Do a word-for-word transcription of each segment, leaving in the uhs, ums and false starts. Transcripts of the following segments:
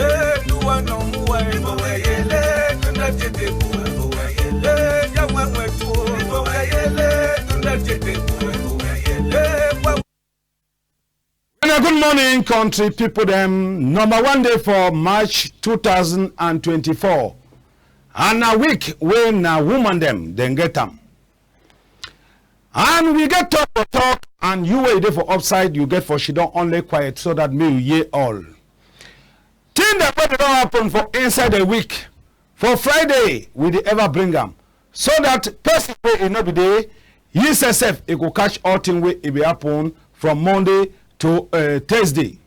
And a good morning, country people dem. Number one day for March two thousand and twenty-four. And a week wey na woman dem, dem get am. And we get talk for talk, and you wey you dey for upside, you get for shidon only quiet so that me you hear all. Thing dem wey dey don happen for inside the week, for Friday, we dey ever bring am. So that person wey e no be dey, yi sef sef, e go catch all thing wey e be happen from Monday to, eh, Thursday.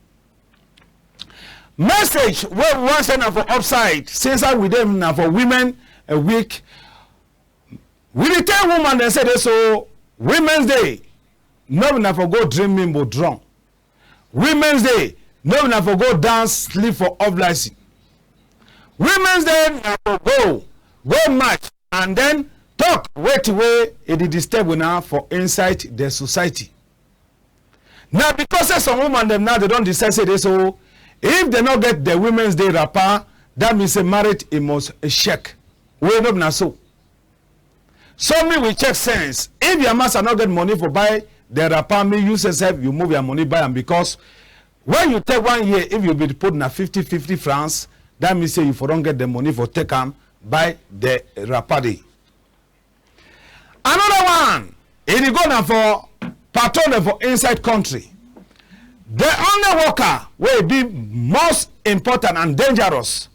Message wey we wan send na for upside, since I with dem na for women, eh, week. We dey tell woman dem say dey so Women's Day, no be na for go drink mimbo drunk. Women's Day, no be na for go dance, sleep for off license. Women's Day na for go, go march and then talk wetin wey e dey disturb una for inside the society. Na because say some woman dem now dey don decide say dey so if dem no get the Women's Day wrapper, that mean say marriage e must shake. Wey no be na so. So me we check sense. If your master no get money for buy the wrapper, me you sef sef you move your money buy am, because when you take one year, if you be put na fifty fifty francs, that mean say you for don get the money for take am buy the wrapper dey. Another one, e dey go na for patron dem for inside country. The only worker wey be most important and dangerous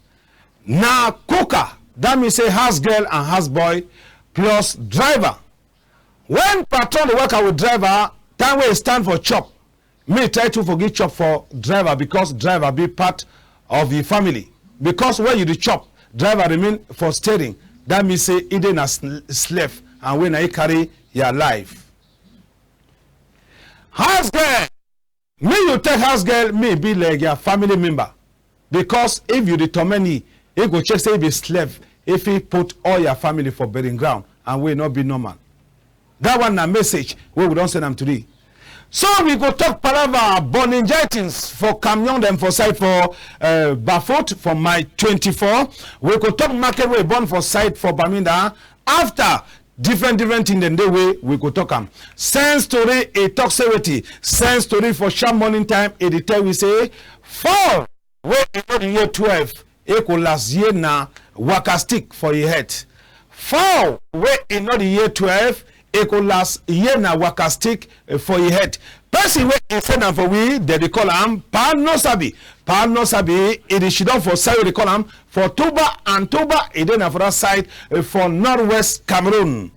na cooker, that mean say house girl and house boy, plus driver. When patron dey work with driver, time wey e stand for chop, me try to forgive chop for driver, because driver be part of the family. Because when you dey chop, driver remain for steering. That mean say e dey na sl-, slave, and wey na e carry your life. House girl, me you take house girl, me be like your family member. Because if you dey torment me, e go check say e be slave, if e put all your family for burying ground, and wey no be normal. That one na message wey we don send am today. So we go talk palava burning gentins for camion dem for side for, uh, Bafut for Mile twenty-four. We go talk market wey burn for side for Bamenda. After different different thing dem dey wey we go talk am. Sense tori e talk say wetin? Sense tori for sharp morning time e dey tell we say fowl wey e no dey year twelve, e go last year na waka stick for e head. Fowl wey e no dey year twelve, e go last year na waka stick, eh, for e head. Person wey e send am for we, dem dey call am Pa No Sabi. Pa No Sabi, e dey shidon for side wey dey call am for Tuba and Tuba, e dey na for that side, eh, for northwest Cameroon.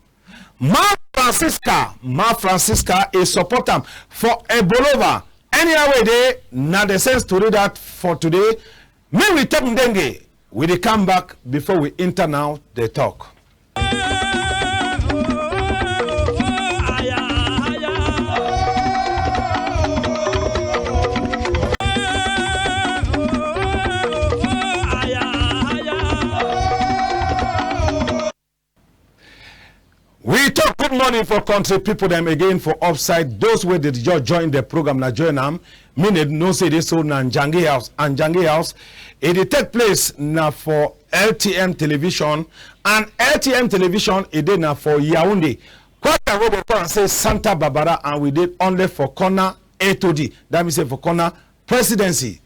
Ma Francisca, Ma Francisca, e support am for Ebolova. Anyhow wey dey, na the sense tori that for today. Me we take ndenge, we dey come back before we enter now the talk. We talk good morning for country people dem again for upside. Those wey dey just join the program, na join am. Me dey know say this so na Njangi House. And Njangi House, e dey take place na for L T M television. And L T M television, e dey na for Yaoundé. Quarter wey dey call am say Santa Barbara, and we dey only for corner A to D. That mean say for corner presidency.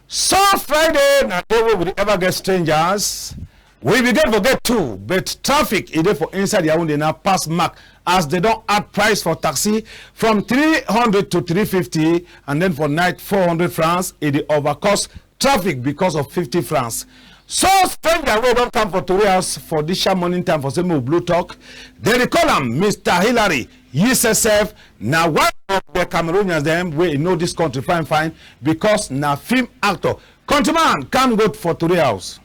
So Friday na day wey we dey ever get strangers. We be get for get two, but traffic e dey for inside Yaoundé na pass mark, as dem don add price for taxi from three hundred to three fifty, and then for night four hundred francs, e dey overcost traffic because of fifty francs. So stranger wey don come for tori house for this sharp morning time for say make we blow talk. Dem dey call am Mister Hillary. Yi sef sef na one of the Cameroonians dem wey e know this country fine fine because na film actor. Countryman, come good for tori house.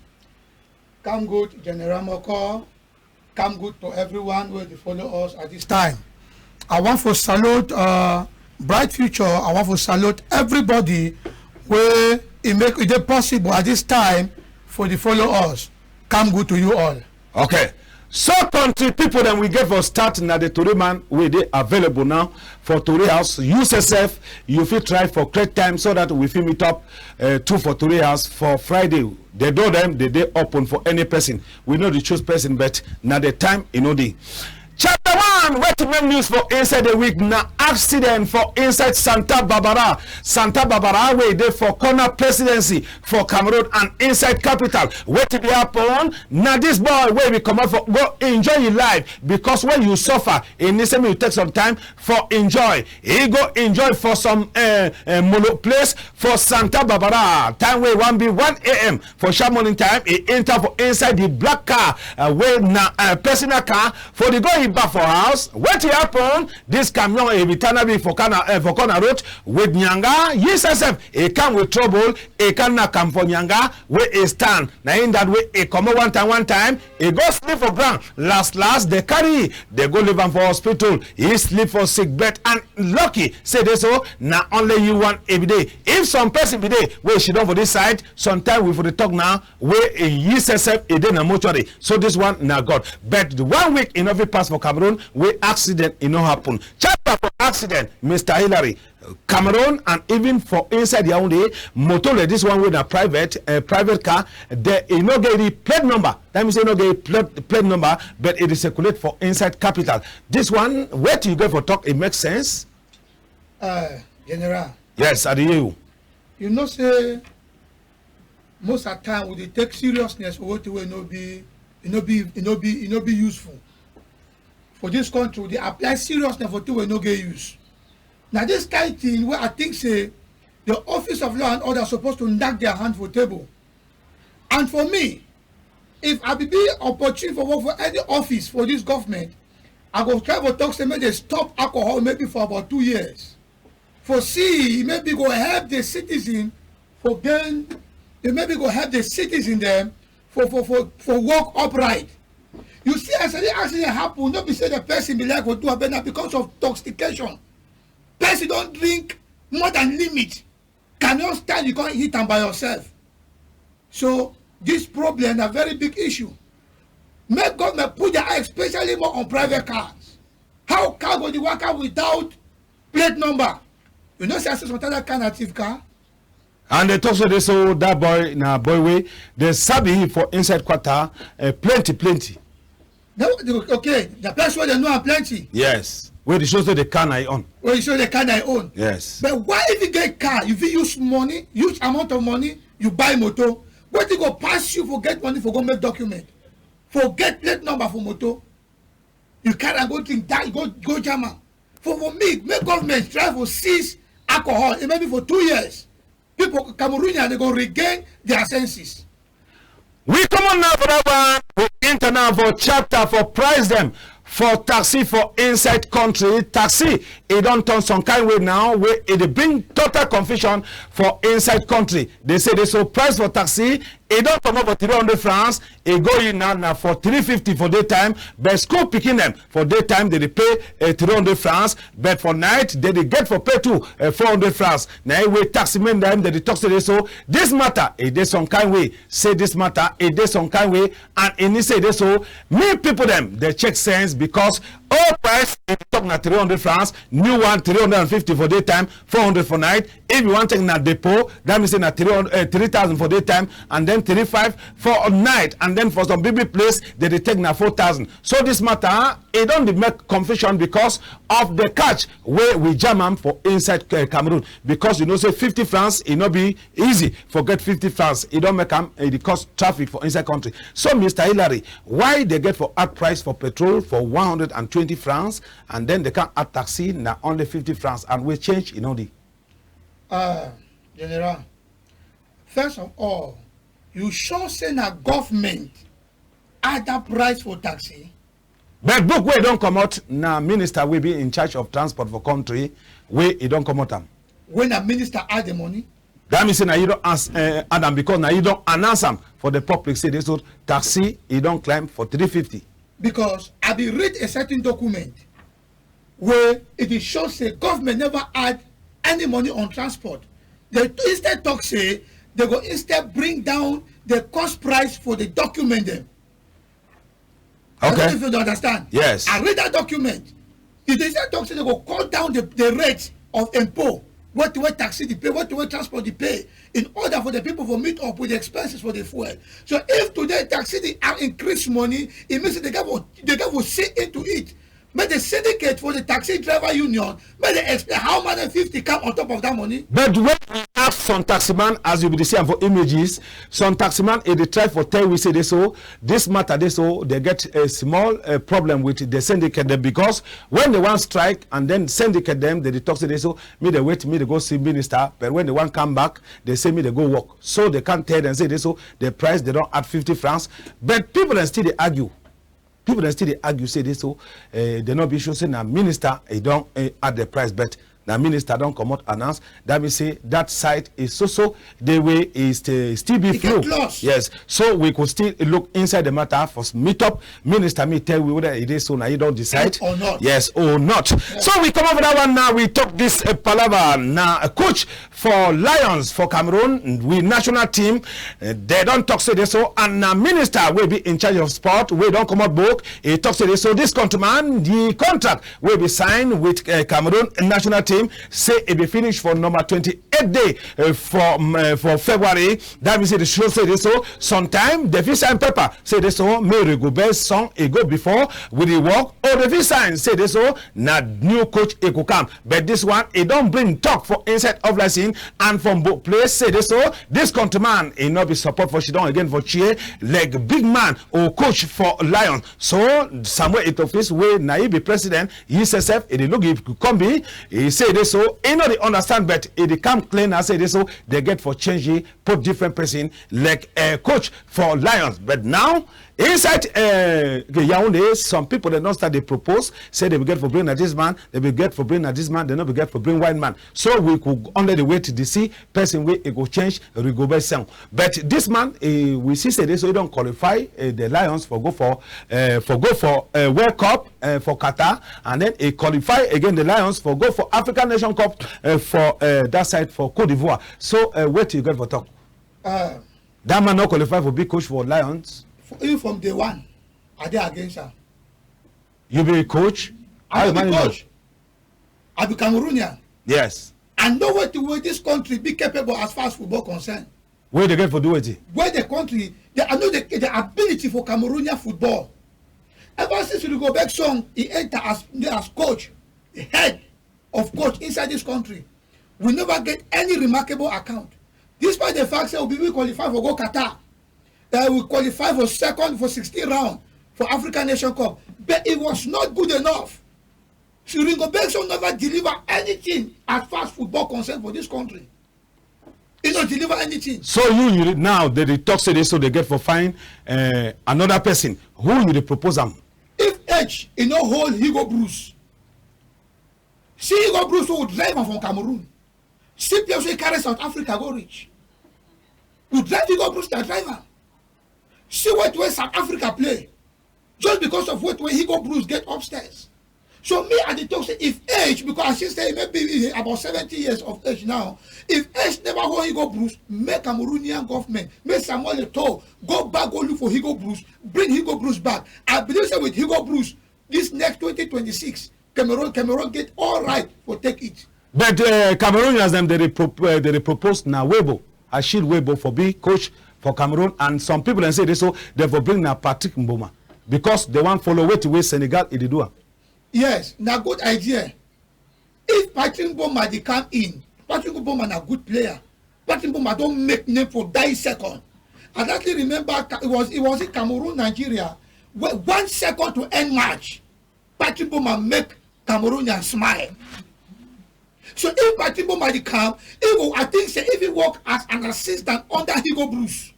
Come good, General Moko. Come good to everyone wey dey follow us at this time. I want for salute, uh, Bright Future. I want for salute everybody wey e make e dey possible at this time for dey follow us. Come good to you all. Okay. So, country people dem, we get for start na the tori man wey dey available now for tori house. You sef, you fit try for create time so that we fit meet up, uh, too for tori house for Friday. The door dem dey dey open for any person. We no dey choose person, but na the time e no dey. Chapter one, wetin make news for inside the week na accident for inside Santa Barbara. Santa Barbara wey dey for corner presidency for Cameroon and inside capital. Wetin be happen? Na this boy wey be comot for go enjoy yi life, because when you suffer, e need say make you take some time for enjoy. He go enjoy for some, eh, eh, molo place for Santa Barbara. Time wey wan be one a m for sharp morning time, e enter for inside the black car, uh, wey na, uh, personal car for the go yi back for house. Wetin happen? This camion, e be tana be for corner, uh, for corner road with nyanga. Yi sef sef, e come with trouble. E come knack am for nyanga wey e stand. Na in that way e comot one time, one time. E go sleep for ground. Last last, dey carry yi, dey go leave am for hospital. E sleep for sick bed, and lucky say dey so na only yi one e be dey. If some person be dey wey sidon for this side, sometime we for dey talk now, wey e yi sef sef e dey na mortuary. So this one na God. But the one week e no fit pass for Cameroon wey accident e no happen. Chapter for accident, Mister Hillary. Cameroon and even for inside Yaoundé, motor like this one wey na private, uh, private car, dey e no get the plate number. That mean say e no get plate, plate number, but e dey circulate for inside capital. This one, wetin you get for talk, e make sense? Uh, General. Yes, I dey hear you. You know say most of time we dey take seriousness for wetin wey no be, e no be, e no be, e no be useful. For this country, we dey apply seriousness for thing wey no get use. Na this kind thing wey I think say the Office of Law and Order suppose to knack their hand for table. And for me, if I be, be opportune for work for any office for this government, I go try for talk say make dey stop alcohol maybe for about two years. For see, maybe go help the citizen for gain, e maybe go help the citizen dem for, for, for, for walk upright. You see, as any accident happen, no be say the person be like for do am, but na because of intoxication. Person don drink more than limit, cannot stand, you can't hit am by yourself. So this problem na very big issue. Make government put their eye especially more on private cars. How car go dey waka without plate number? You know say I see some other car na thief car. And dey talk say dey so that boy na boy wey dey sabi for inside quarter, eh, plenty, plenty. No, okay, the person wey dey know am plenty. Yes. Wey dey show say the car na e own. Wey dey show the car na e own. Yes. But why if you get car, you fit use money, huge amount of money, you buy motor? Wetin go pass you for get money for go make document, for get plate number for motor? You carry am go drink, die, go, go jam am. For, for me, make government try for seize alcohol, e maybe for two years. People, Cameroonian, dey go regain their senses. We comot now for that one. We enter now for chapter for price dem for taxi for inside country. Taxi, e don turn some kind way now wey e dey bring total confusion for inside country. Dey say dey so price for taxi, e don comot for three hundred francs, e go yi now na for three fifty for daytime. But school pikin dem for daytime, dey dey pay, eh, three hundred francs, but for night, dey dey get for pay too, eh, four hundred francs. Na e wey taxi men dem dey dey talk say dey so this matter, e dey some kind way. Say this matter, e dey some kind way, and e need say dey so make people dem dey check sense, because old price e talk na three hundred francs, new one three hundred and fifty for daytime, four hundred for night. If you wan take na depot, that mean say na three hundred, eh, three thousand for daytime, and then three five for night, and then for some big big place, dey dey take na four thousand. So this matter, e don dey make confusion because of the catch wey we jam am for inside, eh, Cameroon. Because you know say fifty francs, e no be easy for get fifty francs. E don make am, eh, e dey cause traffic for inside country. So, Mister Hillary, why dey get for add price for petrol for one hundred and twenty francs, and then dey come add taxi na only fifty francs, and wey change e no dey? Ah, General, first of all, you sure say na government add that price for taxi? But book wey don comot na minister wey be in charge of transport for country wey e don comot am. Wey na minister add the money? That mean say na yi don ans-, eh, add am, because na yi don announce am for the public say dey so taxi e don climb for three fifty. Because I be read a certain document wey e dey show say government never add any money on transport. Dey instead talk say dey go instead bring down the cost price for the document dem. I don't know if you dey understand. Yes. I read that document. E dey still talk say dem go cut down the, the rate of impôt wey wey taxi dey pay, wey wey transport dey pay, in order for the people for meet up with the expenses for the fuel. So if today taxi dey increase money, e mean say dem get for dem get for see into it. Make the syndicate for the taxi driver union, make dem explain how man fifty come on top of that money. But when we ask some taximan, as you be dey see am for images, some taximan e dey try for tell we say dey so this matter dey so dem get a small uh, problem with the syndicate dem, because when dem wan strike and then syndicate dem dem dey talk say dey so me dey wait, me dey go see minister, but when dem wan come back dem say me dey go work. So dem come tell dem say dey so the price dem don add fifty francs, but people dem still dey argue. People dem still dey argue say dey so uh, dem no be sure say na minister e don uh, add the price, but na minister don comot announce. That mean say that side is so so the way e still still be flow. Yes, so we could still look inside the matter for meet up minister, me tell we whether e dey so na e don decide or not. Yes or not. So we come over that one now. We talk this uh, palava na a coach for Lions for Cameroon, we national team, uh, dem don talk say dey so, and na minister wey be in charge of sport wey don comot book, e talk say dey so this countryman, the contract wey be sign with uh, Cameroon national team say e be finish for number twenty-eight day uh, for um, uh, for February. That mean say dey show say dey so sometime dem fit sign paper say dey so make Rigobert Song e go before with the work, or dem fit sign say dey so na new coach e go come. But this one e don bring talk for inside of lesson and from book place say dey so this countryman e no be support for shidon again for chair like big man or coach for Lions. So Samuel Eto'o Fils wey na e be president, e sef e dey look e come be, e say dey so e no dey understand, but e dey come clear na say dey so dem get for change e put different person like uh, coach for Lions. But now inside uh, Yaoundé, some people dem don start dey propose say dem be get for bring na this man, dem be get for bring na this man, dem no be get for bring white man. So we could only dey wait to see person wey e go change Rigobert Song. But this man, uh, we see say dey so e don qualify uh, the Lions for go for uh, for go for uh, World Cup uh, for Qatar, and then e qualify again the Lions for go for African Nation Cup uh, for uh, that side for Cote d'Ivoire. So uh, wetin you get for talk? Uh, That man no qualify for big coach for Lions. For, even from day one, I dey against am. You be coach? I no be coach. I be Cameroonian. Yes. I know wetin wey this country be capable as far as football concern. Wey dem get for do wetin? Wey the country, the, I know the, the ability for Cameroonian football. Ever since Rigobert Song e enter as as coach, the head of coach inside this country, we never get any remarkable account. Despite the fact say we be we qualify for go Qatar, uh, we qualify for second for sixteen round for African Nation Cup, but it was not good enough. So Rigobert Song never deliver anything as far as football concern for this country. E no deliver anything. So you you dey- now dem dey talk say dey so dem get for find uh, another person. Who you dey propose am? If age e no hold Hugo Broos, see Hugo Broos wey we drive am from Cameroon. See place wey carry South Africa go reach. We drive Hugo Broos na drive am. See wetin wey South Africa play. Just because of wetin wey Hugo Broos get upstairs. So me I dey talk say if age, because I see say maybe e about seventy years of age now, if age never hold Hugo Broos, make Cameroonian government, make Samuel Eto'o go back go look for Hugo Broos, bring Hugo Broos back. I believe say with Hugo Broos, this next twenty twenty-six, Cameroon Cameroon get all right for take it. But uh, Cameroonians dem dey dey prop- uh, dey dey propose na Webo, Achille Webo for be coach for Cameroon, and some people dem say dey so dem for bring na Patrick Mboma because dem wan follow wetin wey Senegal e dey do am. Yes, na good idea. If Patrick Mboma dey come in, Patrick Mboma na good player. Patrick Mboma don make name for die second. I actually remember Ca- it was it was in Cameroon, Nigeria, where one second to end match, Patrick Mboma make Cameroonian smile. So if Patrick Mboma dey come, he go I think say if he work as an assistant under Hugo Broos,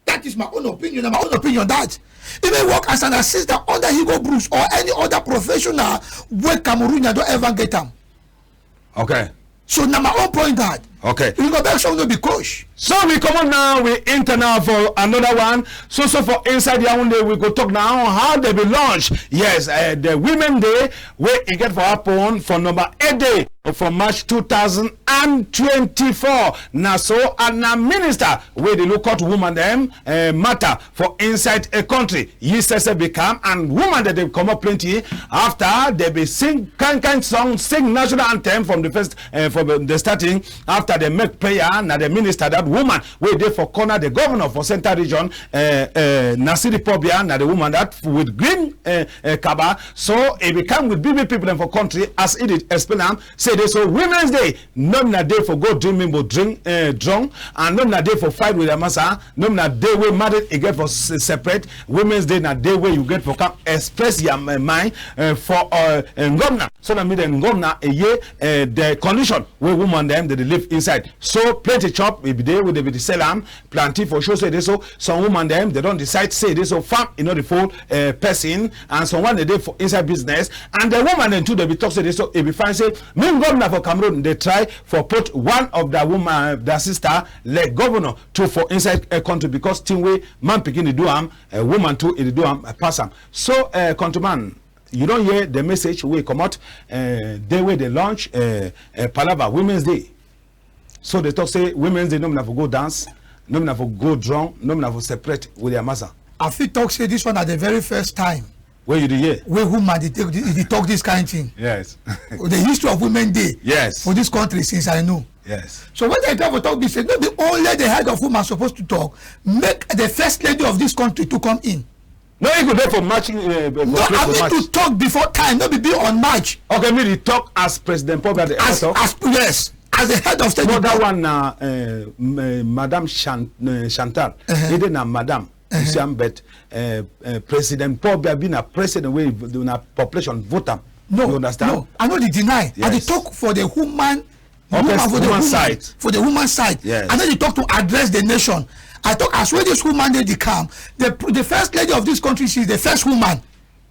that is my own opinion. Na my own opinion that if he work as an assistant under Hugo Broos or any other professional wey Cameroonian don ever get am. Okay. So na my own point that Okay. You go back some no be coach. So we comot now, we enter now for another one. So so for inside Yaoundé, we go talk now how they be launch. Yes, uh, the Women Day wey e get for happen for number eight day for March two thousand and twenty-four. Na so and na minister wey dey look out woman dem uh, matter for inside a country. Yi sese be come and woman dem dey comot plenty after they be sing kind kind song, sing national anthem from the first uh, from the starting. After they make prayer, na the minister, that woman wey dey for corner, the governor for central region, uh, uh, Nasiri Pobia, na the woman that with green uh, uh, kaba. So e be come with big big people dem for country as e dey explain am say dey so Women's Day no be na day for go drink mimbo drink uh, drunk, and no be na day for fight with their massa. No be na day wey married e get for separate. Women's Day na day wey you get for come express your mind for ngomna. So na me the ngomna e ye the condition wey woman dem dey live inside. So plenty chop e be dey wey dey be dey sell am plenty for show say dey so some woman dem dey don decide say dey so farm e no dey fold person, and some one dey dey for inside business, and the woman dem too dey be talk say dey so e be fine say me ngomna for Cameroon dey try for put one of their woman their sister like governor to for inside a country because thing wey man pikin dey do am, a woman too e dey do am pass am. So uh, countryman, you don hear the message wey comot uh, day wey dey launch uh, uh, palava Women's Day. So dey talk say Women's Day no be na for go dance, no be na for go drum, no be na for separate with their massa. I fit talk say this one na the very first time Where you dey hear? Wey woman dey take dey talk this kind thing. Yes. The history of women dey. Yes. For this country since I know. Yes. So when I try for talk be say no be only the head of woman suppose to talk, make the first lady of this country to come in. No, e go dey for matching. Uh, no, I mean to talk before time, no be be on match. Okay, me dey talk as President Paul dey talk. As yes, as the head of state. No, that one na uh, Madam Chan, uh, Chantal. Uh -huh. E dey na Madam. Uh-huh. You see am, but uh, uh, President Paul Biya be na president wey na population vote am. No, you understand? No, I no dey deny. Yes. I dey talk for the human, okay, human for the human side. For the human side. Yes. I no dey talk to address the nation. I talk as wey this woman dey dey come. The the first lady of this country, she is the first woman.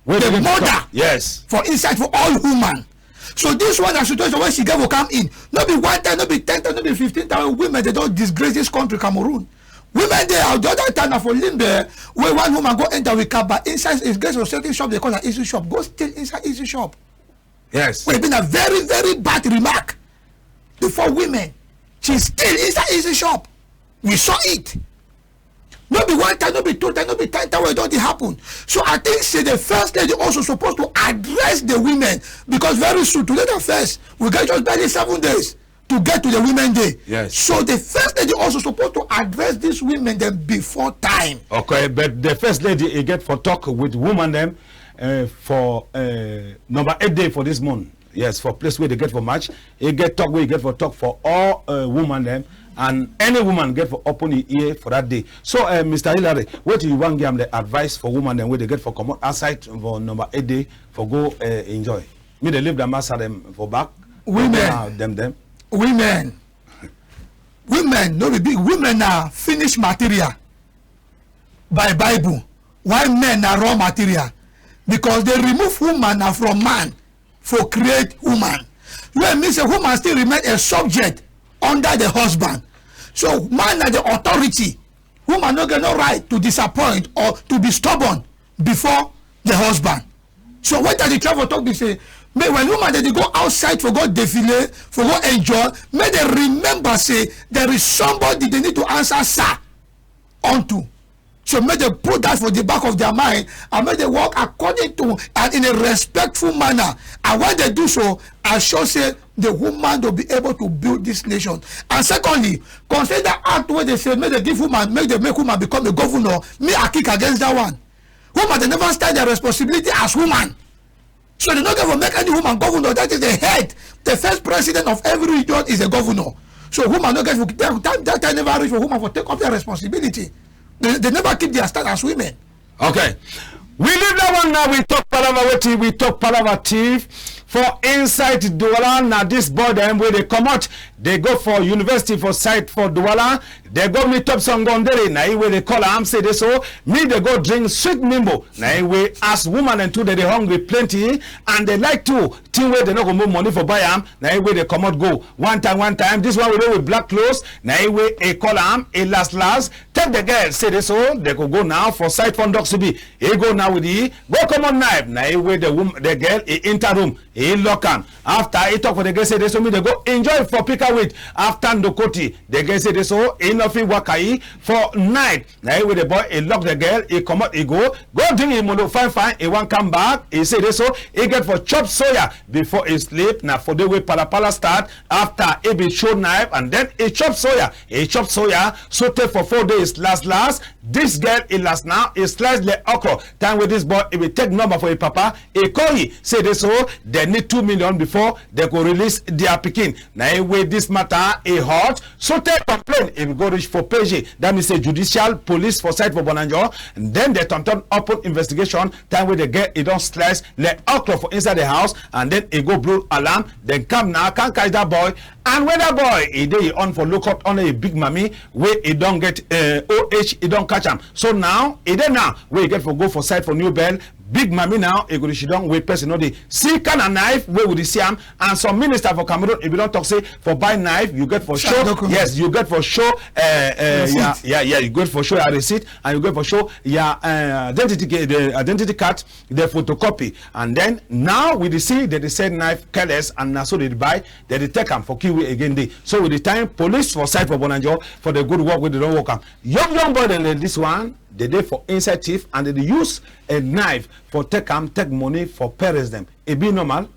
Wey the mother. Yes. For inside for all woman. So this one na situation wey she get go come in. No be one time, no be ten time, no be fifteen time. Women dey don disgrace this country, Cameroon. Women dey out the other time na for Limbe wey one woman go enter with kaba inside e get some certain shop dey call am Easy Shop, go steal inside Easy Shop. Yes. Wey be na very very bad remark before women. She steal inside Easy Shop. We saw it. No be one time, no be two time, no be ten time wey e don dey happen. So I think say the first lady also suppose to address the women because very soon today na first we get just barely seven days to get to the women day. Yes. So the first lady also suppose to address these women dem before time. Okay, but the first lady e get for talk with woman dem uh, for uh, number eight day for this month. Yes, for place wey dey get for match, e get talk wey e get for talk for all uh, woman dem, and any woman get for open e ear for that day. So uh, Mister Hillary, wetin you wan give am the advice for woman dem wey dey get for comot outside for number eight day for go uh, enjoy? Me dey leave the massa dem for back. Women. Uh, dem dem. Women. Women no be big. Women na finish material by Bible. Why men na raw material? Because they remove woman na from man for create woman. Wey mean say woman still remain a subject under the husband. So man na the authority. Woman no get no right to disappoint or to be stubborn before the husband. So what I dey try for talk be say, make when woman dey dey go outside for go defile, for go enjoy, make dem remember say there is somebody they need to answer sir unto. So make dem put that for the back of their mind and make dem work according to and in a respectful manner. And when they do so, I sure say the woman will be able to build this nation. And secondly, consider that act wey dey say make dem give woman, make dem make woman become a governor. Me I kick against that one. Woman dey never stand their responsibility as woman. So dey no get for make any woman governor. That is the head. The first president of every region is a governor. So woman no get for that time, that time never reach for woman for take up their responsibility. Dey dey never keep their stand as women. Okay. We leave that one now. We talk palava wetin we talk palava thief. For inside Douala, na this boy dem wey dey comot, dey go for university for side for Douala. Dey go meet up some gondere, na e wey dey call am, say dey so, me dey go drink sweet mimbo. Na e wey as woman dem too, dey dey hungry plenty, and dey like to thing wey dey no go move money for buy am. Na e wey dey comot go. One time, one time, this one wey dey with black clothes, na e wey e call am, e last last. Take the girl, say dey so, dey go go now for side for Ndoxibi. E go now with the, go comot knife. Na e wey the woman, the girl, e enter room, e lock am. After e talk for the girl, say dey so, me dey go enjoy for pick her with. After Ndokoti, the girl say dey so, e no fit waka e for night. Na e wey the boy, e lock the girl, e comot, e go, go drink e molo fine fine, e wan come back. E say dey so, e get for chop soya before e sleep. Na for the way palapala start. After e be show knife and then e chop soya, e chop soya. So tey for four days, last last, this girl e last now, e slice le okro. Time wey this boy e be take number for e papa, e call e, say dey so, dey need two million before dey go release their pikin. Na e wey this matter e hot, so tey complain e be go reach for P J. That mean say judicial police for side for Bonanjo. Then dey turn turn open investigation. Time wey the girl e don slice le okro for inside the house, and then e go blow alarm. Then come now, come catch that boy. And when that boy e dey e own for look up under e big mami, wey e don get, eh, O H, e don catch am. So now e dey now wey e get for go for side for New Bell. Big mami now e go dey sidon wey person no dey. See kind of knife wey we dey see am, and some minister for Cameroon e be don talk say for buy knife you get for show. Yes, you get for show, eh, eh, yeah, yeah, yeah, you get for show your receipt, and you get for show your, eh, identity ca-, the identity card, the photocopy. And then now we dey see dey dey sell knife careless, and na so dey dey buy, dey dey take am for kill we again dey. So with the time, police for side for Bonanjo for the good work wey dey don work am. Young young boy dem like this one, dey dey for inside thief and dey dey use a knife for take am, take money for parents dem. E be normal?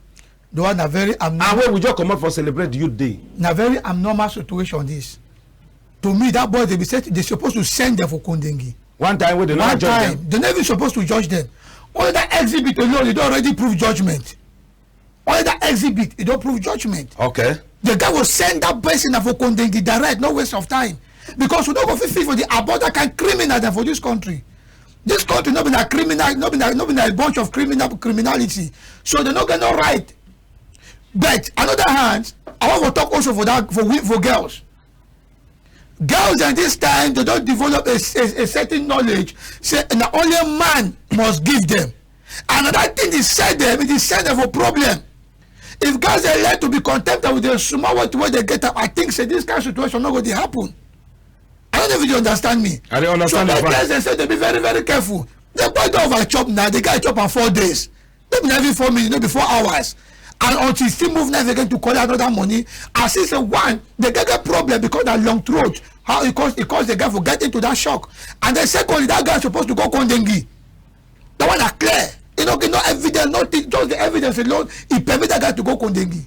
The one na very abnormal. And wey we just comot for celebrate youth day. Na very abnormal situation this. To me, that boy dey be said dey suppose to send them for Kondengi. One time wey dey no judge them. They no even suppose to judge them. Only that exhibit alone, e don already prove judgment. Only that exhibit, e don prove judgment. Okay. The guy go send that person na for Kondengi direct, no waste of time. Because we no go fit fit for the about that kind criminal dem for this country. This country no be na criminal, no be na, no be na a bunch of criminal criminality. So dey no get no right. But another hand, I wan for talk also for that, for we, for girls. Girls dem this time, dey don develop a, a, a certain knowledge. Say na only man must give them. Another thing dey set them, e dey set them for problem. If girls dey learn to be contented with the small what wey dey get am, I think say this kind situation no go dey happen. I don't know if you understand me. I dey understand you fine. So girls dem say dey be very, very careful. The boy don over chop now, the guy chop am four days. No be na even four minutes, no be four hours. And until e still move knife again to collect another money, I see say one, dey get get problem because na long throat. How e cause, e cause the guy for get into that shock. And then secondly, that guy suppose to go Kondengi. That one na clear. E no get no evidence, nothing, just the evidence alone, e permit that guy to go Kondengi.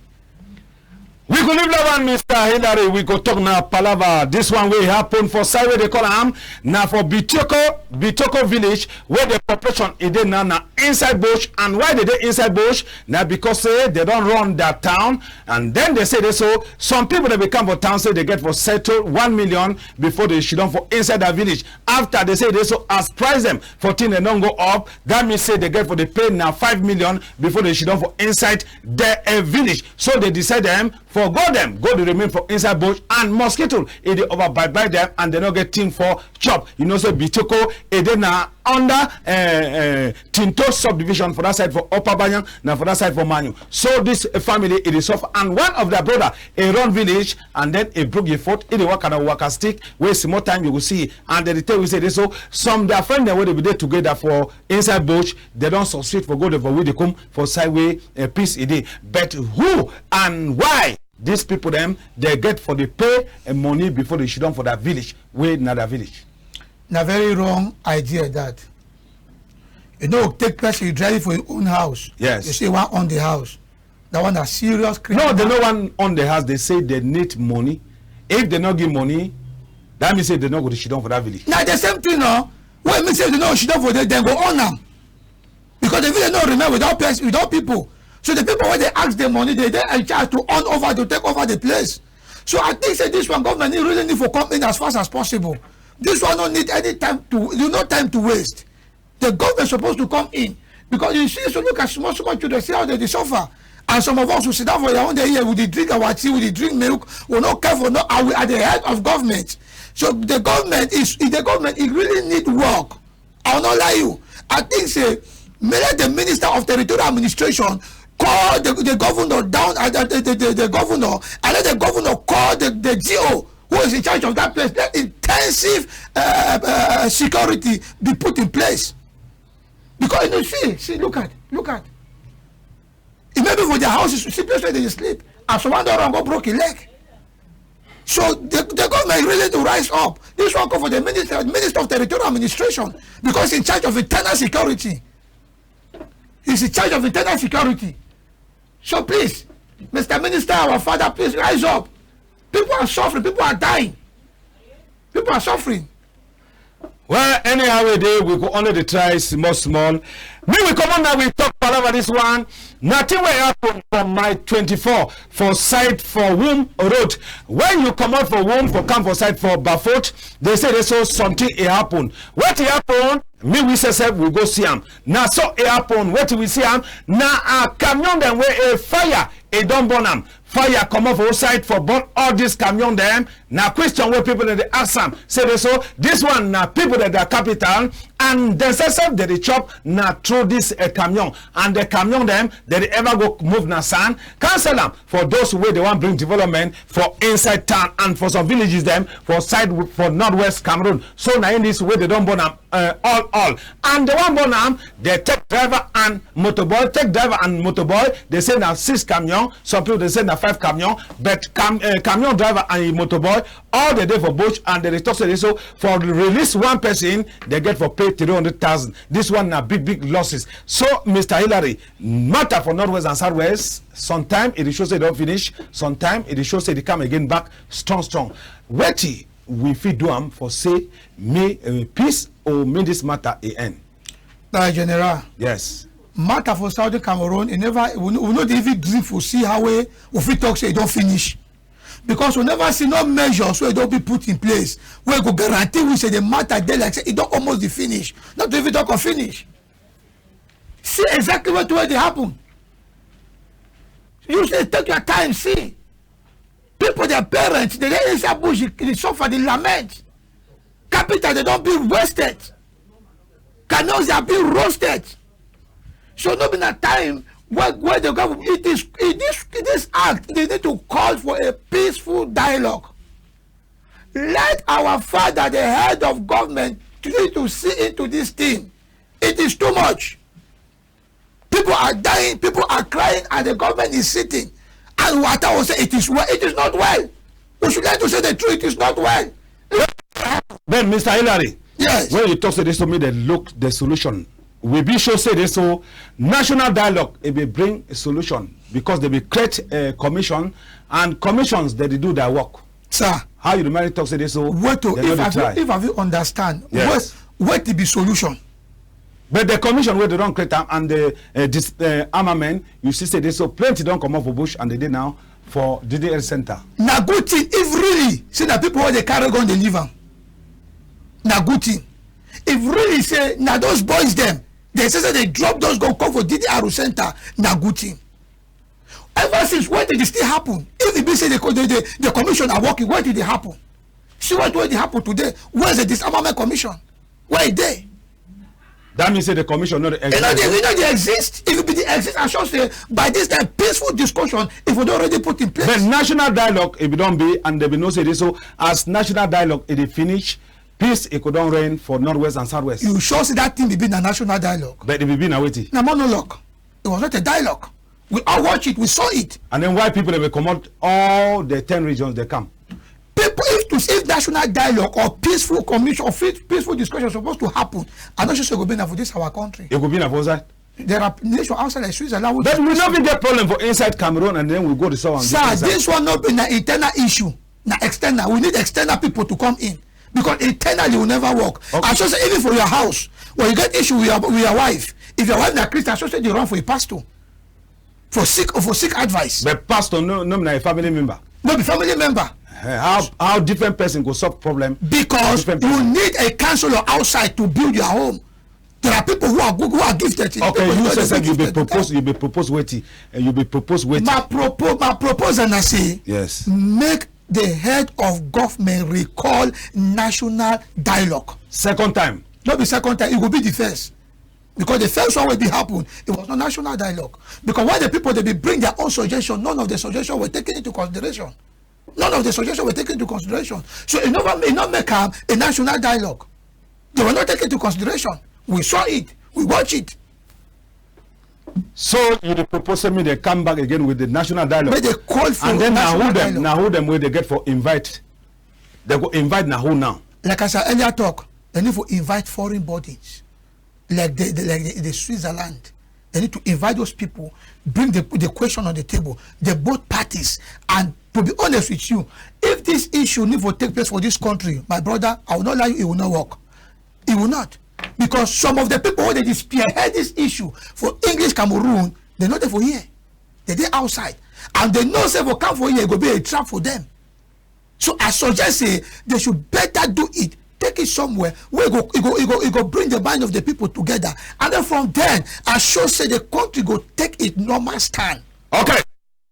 We go leave that one, Mister Hillary. We go talk now palava. This one wey happen for side wey dey call am, na for Bitoko, Bitoko village, wey the population e dey now na inside bush. And why dey dey inside bush? Na because say dey don run their town, and then dey say dey so some people dey be come for town say dey get for settle one million before dey sidon for inside that village. After dey say dey so as price dem for thing dem don go up, that mean say dey get for dey pay na five million before dey sidon for inside the, eh, village. So dey decide dem for go dem go dey remain for inside bush, and mosquito e dey over bite bite dem, and dey no get thing for chop. You know say Bitoko e dey na under, eh, eh, Tinto subdivision for that side for Upper Banyang, na for that side for Manyu. So this, eh, family e dey suffer, and one of their brother e run village, and then e broke e foot, e dey waka na waka stick, wey small time you go see. And dem dey tell we say dey so some their friend dem wey dey be dey together for inside bush, dey don succeed for go there for we dey come for side wey, eh, peace e dey. But who and why these people dem dey get for dey pay, eh, money before dey sidon for their village, wey na their village? Na very wrong idea that. You no take person, you drive for your own house. Yes. You say you wan own the house. That one na serious criminal. No, dey no wan own the house. Dey say dey need money. If dey no give money, that mean say dey no go dey sidon for that village. Na the same thing, no? Wey mean say dey no go sidon for there, dem go own am. Because the village no remain without pers-, without people. So the people wey dey ask the money, dey dey in charge to own over, to take over the place. So I think say this one, government need, really need for come in as fast as possible. This one no need any time to, you no time to waste. The government suppose to come in, because you see, so look at small small children, see how dey dey suffer. And some of us who sit down for Yaoundé here, we dey drink our tea, we dey drink milk, we no care for no, and we are the head of government. So the government is, the government, it really need work. I will not lie you. I think say, may let the Minister of Territorial Administration call the, the governor down, uh, the, the, the, the governor, and let the governor call the, the G O who is in charge of that place. Let intensive, uh, uh, security be put in place. Because you know, see, see, look at, look at. E may be for their houses, see place where they sleep. And someone don run go broke him leg. So the, the government really to rise up. This one come for the minister, Minister of Territorial Administration, because he's in charge of internal security. He's in charge of internal security. So please, Mister Minister, our father, please rise up. People are suffering. People are dying. People are suffering. Well, anyhow we dey, we go only dey try small small. Make we comot now, we talk palava this one. Na thing wey happen for Mile twenty-four for side for Wum Road. When you comot for Wum for come for side for Bafut, they say they saw something e happen. Wetin happen? Me we say sef we go see am. Na so e happen. Wetin we see am? Na a camion dem wey a fire e don burn am. Fire comot for outside for burn all this camion dem. Na question wey people dem dey ask am. Say they so this one na people dem their capital and dem sef sef dem dey chop na through this, eh, camion. And the camion dem dem dey ever go move na sand. Cancel am for those wey dey wan bring development for inside town and for some villages dem for side w-, for northwest Cameroon. So na in this way they don burn am, uh, all all. And the one burn am, they take driver and motoboy, take driver and motoboy. They say na six camion. Some people they say na five camion. But cam-, uh, camion driver and motoboy, all the day for bush and they dey talk say they so for release one person, they get for pay three hundred thousand. This one na big big losses. So Mister Hillary, matter for northwest and southwest, sometime it dey show say e don finish, sometime it dey show say e dey come again back strong strong. Wetin we fit do am for say me, uh, peace or make this matter e end? By General. Yes. Matter for Southern Cameroon, e never, we no, we no dey even dream for see how we, we fit talk say e don finish. Because we never see no measures wey don be put in place wey go guarantee we say the matter dey like say e don almost dey finish. Not to even talk of finish. See exactly what wey dey happen. You say take your time, see. People, their parents, they dey inside bush, they suffer, they lament. Capital, they don be wasted. Camions, they have been roasted. So no be na time wey, wey the government, it is, it, this, this act, they need to call for a peaceful dialogue. Let our father, the head of government, try to see into this thing. It is too much. People are dying, people are crying, and the government is sitting. And Wata will say it is well. It is not well. We should learn to say the truth. It is not well. Then, Mister Hillary, yes, when you talk say this to me, they look the solution. We be sure say this so national dialogue, it will bring a solution because they will create a commission, and commissions that they do their work. Sir. How you dey manage talk say this so? Wait to, if I fit understand, yes, what, what be solution? But the commission wey they don create am and the, uh, this, uh, armament, you see say this so plenty don comot for bush and they dey now for D D R center. Na good thing if really say na people wey dey carry gun dey leave am. Na good thing. If really say na those boys dem, they say say they drop those gun come for D D R center, na good thing. Ever since, wetin dey still happen? If e be say the co-, the, the, the commission are working, wetin dey happen? See what, wetin dey happen today. Where is the disarmament commission? Where e dey? That means say the commission no dey exist. E no dey, e no dey exist. If e be dey exist, I sure say by this time peaceful discussion e for don already put in place. But national dialogue, if e don be, and they be know say this so as national dialogue e dey finish, peace e go don reign for northwest and southwest. You sure say that thing be be na national dialogue? But e be be na wetin? Na monologue. It was not a dialogue. We all watch it. We saw it. And then why people dem comot all the ten regions they come? People, if to, if national dialogue or peaceful commission or peace-, peaceful discussion supposed to happen, I no sure say e go be na for this our country. E go be na for outside. There are nations outside like Switzerland. But we no fit get problem for inside Cameroon and then we go to someone. Sir, this one no be na internal issue. Na external. We need external people to come in. Because internally will never work. Okay. I sure say even for your house, when you get issue with your, with your wife, if your wife na Christian, I sure say they run for a pastor for seek, for seek advice. But pastor no, no be na a family member. No be family member. Eh, how, how different person go solve problem? Because you need a counselor outside to build your home. There are people who are good, who are gifted. Okay, you say you be propose, you be propose wetin, and you be propose wetin. My propose, my proposal na say, yes, make the head of government recall national dialogue. Second time. No be second time, e go be the first. Because the first one wey be happen, it was not national dialogue. Because when the people dey be bring their own suggestion, none of the suggestion were taken into consideration. None of the suggestion were taken into consideration. So e never, e no make am a national dialogue. They were not taken into consideration. We saw it. We watch it. So you dey propose say make dem come back again with the national dialogue. Make dem call for national dialogue. And then na who dem, na who dem wey dey get for invite? Dem go invite na who now? Like as I earlier talk, dem need for invite foreign bodies, like the, the, like the, the Switzerland. Dem need to invite those people, bring the, the question on the table, the both parties. And to be honest with you, if this issue need for take place for this country, my brother, I will not lie you, it will not work. It will not. Because some of the people wey dey spearhead this issue for English Cameroon, dem no dey for here. Dem dey outside. And dem know say for come for here, e go be a trap for dem. So I suggest say dem should better do it, take it somewhere wey go, e go, e go, e go bring the mind of the people together. And then from then, I sure say the country go take it normal stand. Okay.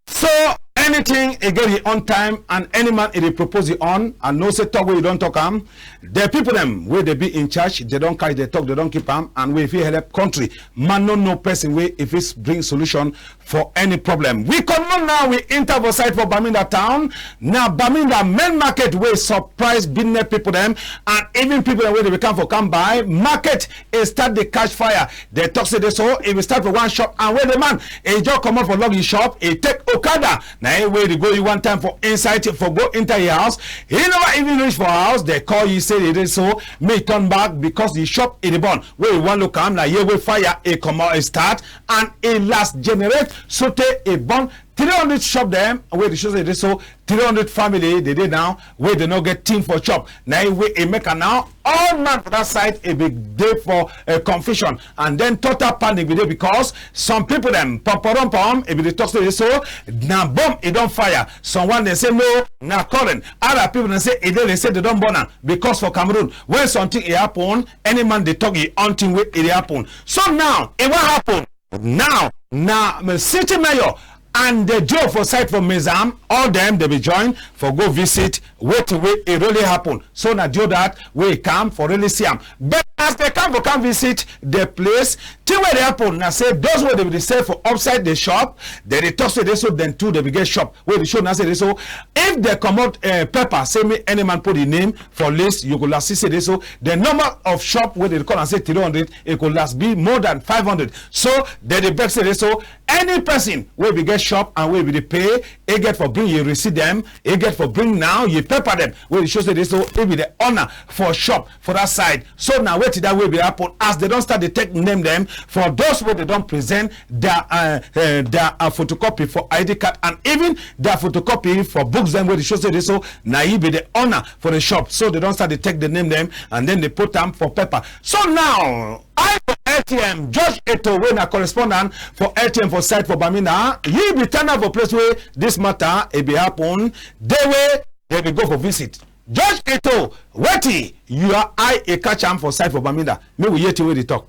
So anything e get e own time, and any man e dey propose e own, and know say talk wey you don talk am, the people dem wey dey be in charge, dem don catch the talk, dem don keep am, and wey fit help country. Man no know person wey e fit bring solution for any problem. We comot now, we enter for side for Bamenda town. Na Bamenda main market wey surprise business people dem, and even people dem wey dey come for come buy. Market e start dey catch fire. Dem talk say dey so, e be start for one shop, and when the man e just comot for lock e shop, e take okada. Na him wey dey go e one time for inside for go enter e house. E never even reach for house, dem call e say dey so, make e turn back because e shop e dey burn. Wey e wan look am, na here wey fire e comot, e start, and e last generate, sotey e burn three hundred shop dem, wey dey show say dey so three hundred family dey dey now, wey dey no get thing for chop. Na e wey e make am now, all man for that side e be dey for, eh, confusion, and then total panic be dey because some people dem, pom pom pom, e be dey talk say dey so na bomb e don fire. Some one dem say no, na current. Other people dem say e dey, dem say dey don burn am, because for Cameroon, when something e happen, any man dey talk e own thing wey e dey happen. So now, e wan happen. Now, na, um, city mayor and the Joe for side for Mezam, all dem dey be join for go visit wetin wey e really happen. So na Joe that wey come for really see am. But as dem come for come visit the place, thing wey dey happen na say those wey dey be dey sell for upside the shop, dem dey talk say dey so dem too dey be get shop. Wey dey show na say dey so if dem comot, eh, paper, say make any man put e name for list, you go last see say dey so the number of shop wey dey call am say three hundred, e go last be more than five hundred. So dem dey beg say dey so any person wey be get shop and wey be dey pay, e get for bring e receipt dem, e get for bring now e paper dem wey dey show say dey so e be the owner for shop for that side. So na wetin that wey be happen as dem don start dey take name dem for those wey dey don present their, uh, uh, their, uh, photocopy for I D card and even their photocopy for books dem wey dey show say dey so na e be the owner for the shop. So dem don start dey take the name dem and then dey put am for paper. So now, I for L T M, George Eto, wey na correspondent for L T M for side for Bamenda, e be tanda for place wey this matter e be happen, dey wey dem be go for visit. George Eto, wetin your eye e catch am for side for Bamenda? Make we hear thing wey dey talk.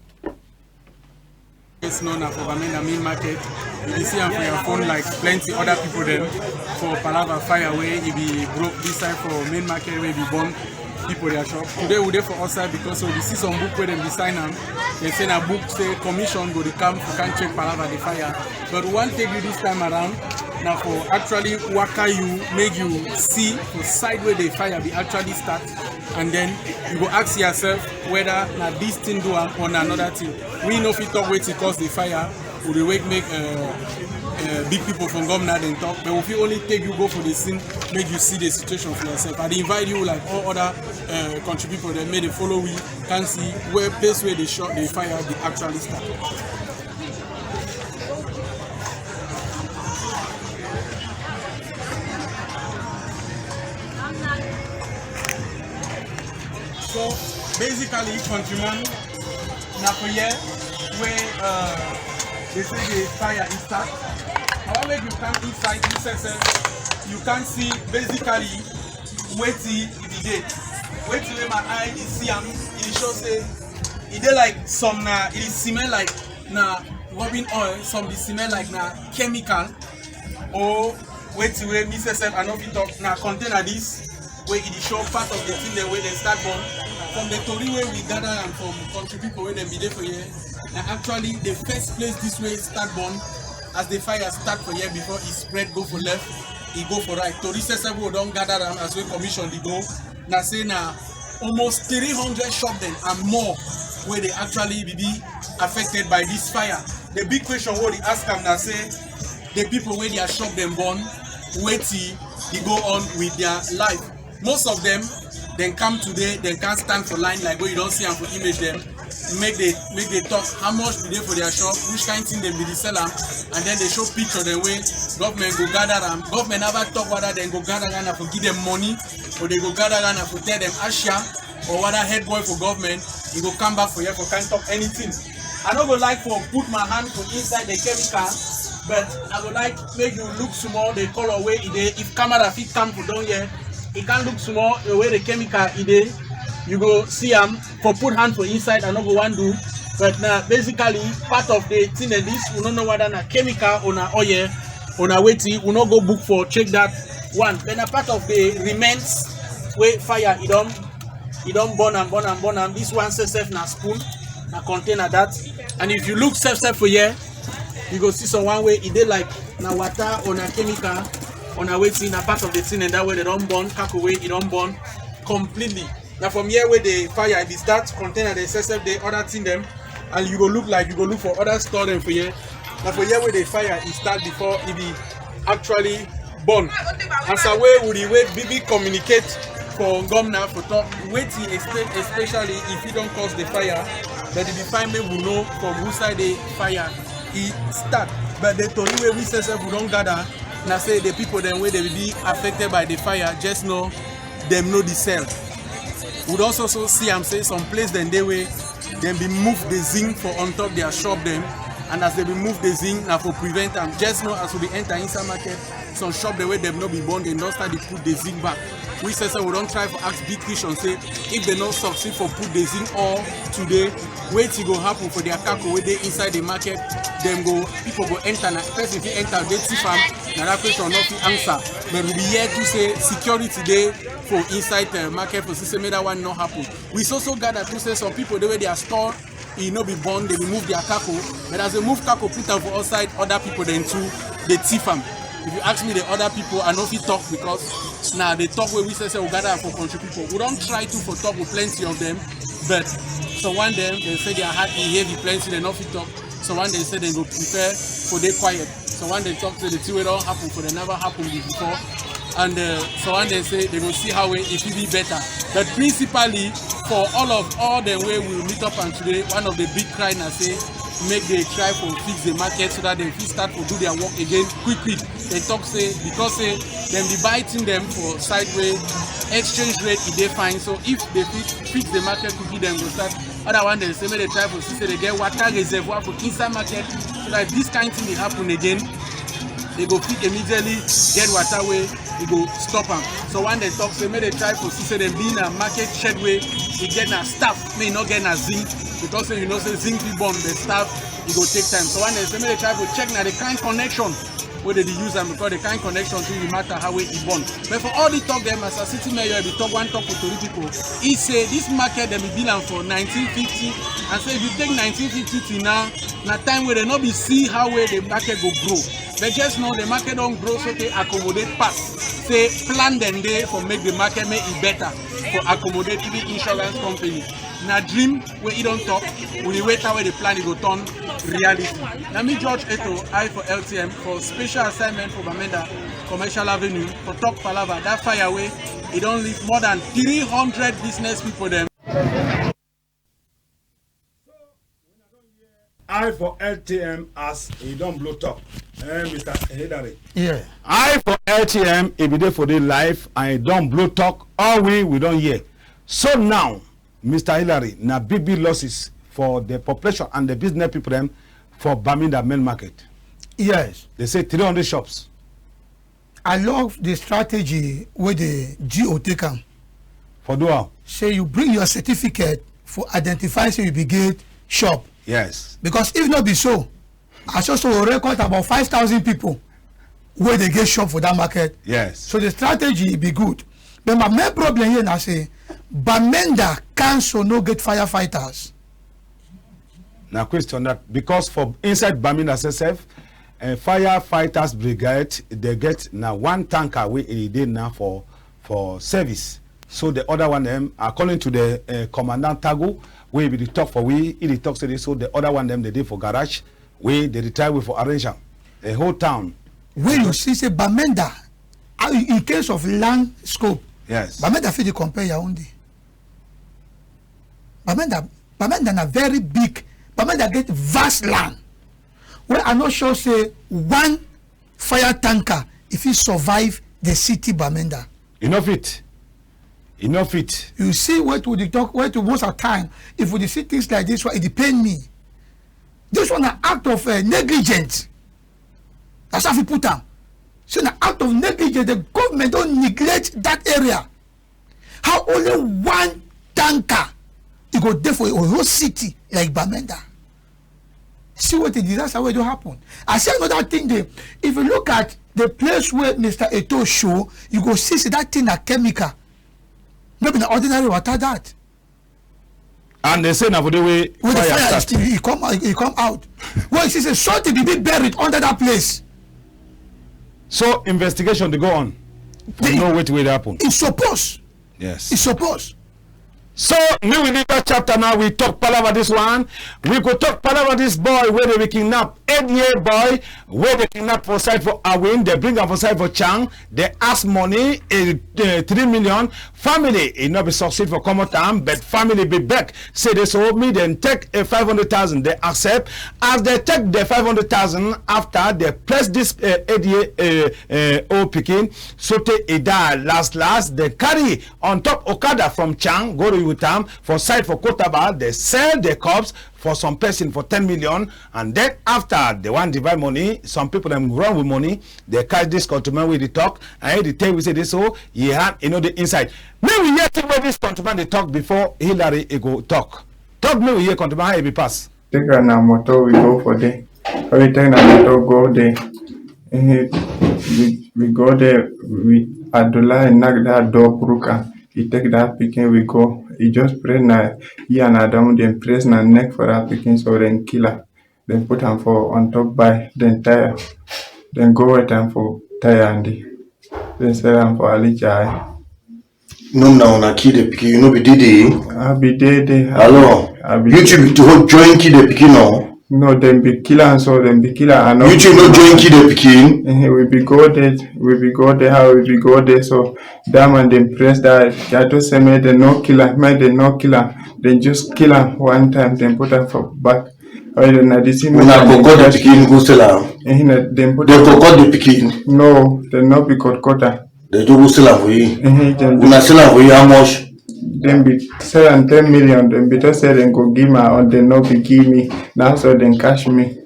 Yes, no, na for Bamenda main market. You dey see am for your phone like plenty other people dem for palava fire wey e be broke this side for main market wey e be burn people their shop. Today we dey for outside because we dey see some book wey dem be sign am. Dem say na book say commission go dey come for come check palava the fire. But we wan take you this time around na for actually waka you, make you see for side wey the fire be actually start, and then you go ask yourself whether na this thing do am or na another thing. We no fit talk wetin cause the fire. We dey wait make, uh, uh, big people from governor dem talk, but we fit only take you go for the scene, make you see the situation for yourself. I dey invite you, like all other, uh, country people dem, make dem follow we, come see where place wey the shop, the fire dey actually start. So basically, countryman, na for here wey, uh, dey say the fire e start. I wan make you come inside, you sef, sef, you come see basically wetin e be dey. Wetin wey my eye dey see am, e show say E dey like some na, e dey smell like na rubbing oil, some dey smell like na chemical or wetin wey me sef sef I no fit talk. Na container this wey e dey show part of the thing dem wey dem start burn. From the tori wey we gather am from country people wey dem be dey for here, na actually the first place this wey start burn. As the fire start for here before e spread go for left, e go for right. Tori sef sef wey we don gather am as wey commission dey go, na say na almost three hundred shop dem and more wey dey actually be be affected by this fire. The big question wey we dey ask am na say the people wey their shop dem burn, wetin dey go on with their life? Most of them, dem come today, dem come stand for line like wey you don see am for image dem. Make dey make dey talk how much be dey for their shop, which kind thing dem be dey sell am, and then dey show picture dem wey government go gather am. Government never talk whether dem go gather am na for give dem money or dem go gather am na for tell dem ashia or whether head boy for government e go come back for here for come talk anything. I no go like for put my hand for inside the chemical, but I go like make you look small the color wey e dey. If camera fit come for down here, e can look small the way the chemical e dey. You go see am for put hand for inside. I no go wan do, but na basically part of the thing like this. We no know whether na chemical or na oil or na wetin. We no go book for check that one. But na part of the remains wey fire e don e don burn am, burn am, burn am. This one sef sef na spoon, na container that. And if you look sef sef for here, you go see some one wey e dey like na water or na chemical or na wetin, na part of the thing and that way dem don burn, kako wey e don burn completely. Na from here wey the fire e dey start, container dem sef sef dey, other thing dem, and you go look like you go look for other store dem for here. Na for here wey the fire e start before e be actually burn. As a way we dey wait, B B communicate for governor for talk wetin explain, especially if e don cause the fire, but e be fine make we know from who side the fire e start. But the tori wey we sef sef we don gather na say the people dem wey dey be affected by the fire just know dem no dey sell. We don also so see am say some place dem dey wey dem be move the zinc for on top their shop dem, and as dem be move the zinc na for prevent am. Just know as we be enter inside market, some shop dem wey dem no be burn, dem don start dey put the zinc back. We sef sef we don try for ask big question say if dem no succeed for put the zinc all today, wetin go happen for their kako wey dey inside the market? Dem go, people go enter, na person fit enter dey thief am. Na that question no fit answer. But we be hear too say security dey for inside the market for see say make that one no happen. We so so gather too say some people dey wey their store e no be burn, dem be move their kako. But as dem move kako put am for outside, other people dem too dey thief am. If you ask me the other people, I no fit talk because na the talk wey we sef sef we gather am for country people. We don try to for talk with plenty of them, but some one dem dem say their heart e heavy plenty, dem no fit talk. Some one dem say dem go prefer for dey quiet. Some one dem talk say the thing wey don happen for dem never happen before. And uh, some one dem say dem go see how wey e fit be better. But principally, for all of all dem wey we meet up and today, one of the big cry na say make dem try for fix the market so that dem fit start for do their work again quick quick. Dem talk say because say dem dey buy thing dem for side wey exchange rate e dey fine, so if dem fit fix the market quickly, dem go start. Other one dem say make dem try for see say dem get water reservoir for inside market, so that if this kind thing dey happen again, dem go fit immediately get water wey e go stop am. So one dem talk say make dem try for see say dem be na market shed wey e get na staff, make e no get na zinc, because say you know say zinc fit burn, but staff e go take time. So one dem say make dem try for check na the kind connection wey dem dey use am, because the kind connection too e matter how wey e burn. But for all the talk dem, as a city mayor, e be talk one talk for tori people. E say this market dem be build am for nineteen fifty, and say if you take nineteen fifty till now, na time wey dem no be see how wey the market go grow. But just know the market don grow so tey accommodate pass. Say plan dem dey for make the market make e better for accommodate even insurance company. Na dream wey e don talk, we dey wait how wey the plan e go turn reality. Na me George Eto, I for L T M for special assignment for Bamenda Commercial Avenue for talk palava that fire wey e don leave more than three hundred business people dem. I for L T M as e don blow talk. Eh, Mister Hilary. Yeah. I for L T M, e be dey for the life and e don blow talk. All we, we don hear. So now, Mister Hilary, na big big losses for the population and the business people dem for Bamenda main market. Yes. They say three hundred shops. I love the strategy wey the G O take am. For do how? Say you bring your certificate for identify say you be get shop. Yes. Because if no be so, I sure say we record about five thousand people wey dey get shop for that market. Yes. So the strategy be good. But my main problem here na say Bamenda Council no get firefighters. Na question that, because for inside Bamenda sef, eh, firefighters brigade, dey get na one tanker wey e dey now for, for service. So the other one dem, according to the, eh, commandant Tagu, wey be the talk for we, e dey talk say this, so the other one dem dey dey for garage, wey dey dey try way for arrange am. A whole town. Wey you see say Bamenda, ah, in case of land scope, yes, Bamenda fit dey compare Yaoundé. Bamenda, Bamenda na very big. Bamenda get vast land. Wey I no sure say one fire tanker e fit survive the city Bamenda. E no fit. E no fit. You see, what we dey talk, what we most of time, if we dey see things like this one, e dey pain me. This one na act of, eh, negligence. That's how we put am. So na act of negligence. The government don neglect that area. How only one tanker e go dey for a whole city like Bamenda? See what the disaster wey don happen. I see another thing dey. If you look at the place wey Mister Eto show, you go see say that thing na chemical. No be na ordinary water that. And they say na for the way wey the fire fire start. Is, e come out, e come out. Well, you see say something dey be buried under that place. So investigation dey go on. For know wetin wey dey happen. E suppose. Yes. E suppose. So, make we leave that chapter now. We talk palava this one. We go talk palava this boy wey dey be kidnap. Eight-year boy wey dey kidnap for side for Awin. Dey bring am for side for Chang. Dey ask money, eh, eh, three million. Family, e no be succeed for comot am, but family be beg. Say dey so, make dem take a five hundred thousand. Dey accept. As dey take the five hundred thousand, after dey press this, eh, eight-year, eh, eh, old pikin, sotey e die last last. Dey carry on top okada from Chang, go with am for side for Kotaba. Dey sell the corpse for some person for ten million, and then after dey wan divide money, some people dem run with money. Dey catch this countryman wey dey talk, and e dey tell we say dey so e hand e no dey inside. Make we hear thing wey this countryman dey talk before Hillary e go talk. Talk make we hear, countryman, how e be pass. Take am na motor, we go for there. When we take na motor go there, eh, we, we go there, we, Adola, e knock that door, broke am. E take that pikin, we go. E just press na, he and Adamu, dem press na neck for that pikin, so dem kill am. Dem put am for on top bike, dem tie am. Dem go wet am for tire and dem sell am for Alichai. No, na una kill the pikin. You no be dey there? I be dey there. Hello? I be You two be to join kill the pikin, no? No, dem be kill am, so dem be kill am. I no You two no join kill the pikin? Eh, we be go there, we be go there, how we be go there, so that man dem press that. I just say make dem no kill am, make dem no kill am. Dem just kill am one time, dem put am for back. Oh, yeah, na the same Una go cut the pikin, go sell am. Eh, na dem put Dem go cut the pikin. No, dem no be cut cutter. Dem just go sell am for you. Eh, dem Una sell am for you, how much? Dem be sell am ten million. Dem be just say dem go give me, or dem no be give me. Na so dem catch me.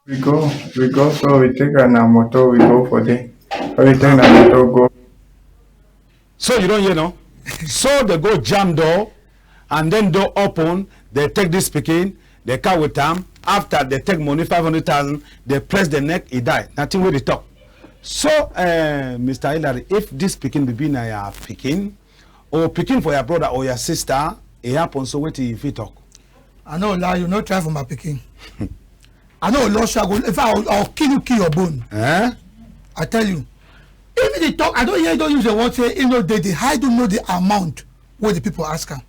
We go, we go, so we take na motor, we go for there. We take na motor go. So you don hear, no? So dey go jam door and then door open, dey take this pikin, dey car with am. After dey take money five hundred thousand, dey press the neck, e die. Nothing wey dey talk. So, eh, Mister Hillary, if this pikin be be na your pikin, or pikin for your brother or your sister, e happen, so wetin you fit talk? I no lie, you no try for my pikin. I no lost you, I go, in fact, I will, I will kill you, kill your bone. Eh? I tell you. If dey talk, I don hear, don use the word say e no dey, dey hide, don't know the amount wey the people ask am.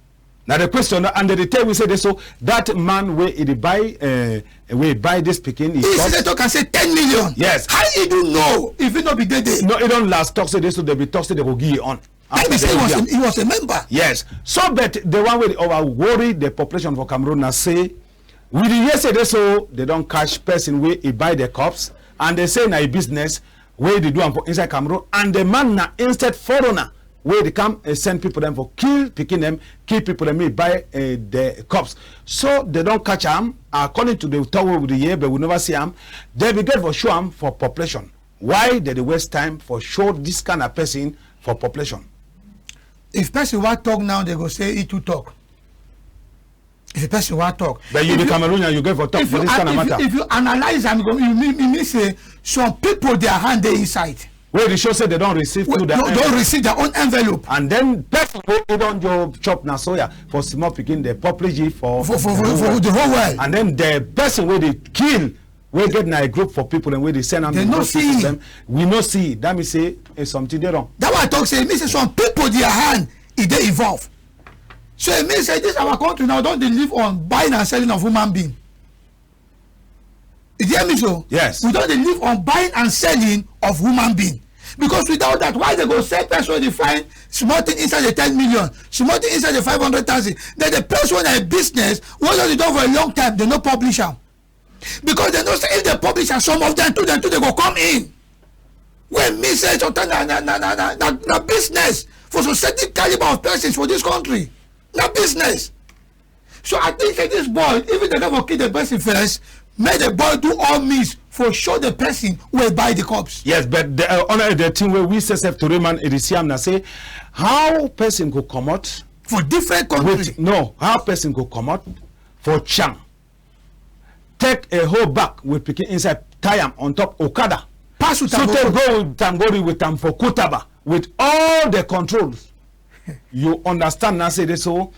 Na the question, and dey tell we say dey so that man wey e dey buy, eh, wey buy this pikin, e He talk say, talk and say ten million. Yes. How e do know if e no be dey there? No, e don last talk say dey so dey be talk say dey go give e own. That be say he was a, he was a member. Yes. So, but the one wey dey over worry the population for Cameroon na say, we dey hear say dey so dey don catch person wey e buy the corpse, and dey say na e business wey dey do am for inside Cameroon, and the man na instead foreigner wey dey come, eh, send people dem for kill pikin dem, kill people dem, make e buy, eh, the corpse. So dey don catch am, according to the talk wey we dey hear, but we never see am. Dey be get for show am for population. Why dem dey waste time for show this kind of person for population? If person wan talk now, dem go say e too talk. If a person wan talk. But you be Cameroonian, you get for talk for this kind of matter. If you analyze am, you mean say some people, their hand dey inside. Wey dey show say dem don receive their own envelope. And then person wey e don just chop na soya for small pikin, dem publish it for the whole world. And then the person wey dey kill, wey get na a group for people dem wey dey send am to go see them. We no see. That mean say something dey wrong. That one talk say, e mean say some people their hand e dey involve. So e mean say this our country now don dey live on buying and selling of human being. You hear me so? Yes. We don dey live on buying and selling of human being. Because without that, why dem go sell person wey dey find small thing inside the ten million, small thing inside the five hundred thousand? Then the person wey na a business, wey don dey done for a long time, dem no publish am. Because dem know say if dem publish am, some of them too, dem too, dem go come in. Wey mean say sometimes na, na, na business for some certain caliber of persons for this country. Na business. So I think say this boy, even dem never kill the person first, make the boy do all means for show the person wey buy the corpse. Yes, but the thing wey we sef tori man e dey see am na say, how person go comot for different country? No, how person go comot for Chang, take a whole bag with pikin inside, tie am on top okada, pass with am go with am for Kutaba with all the controls. You understand now, say this so.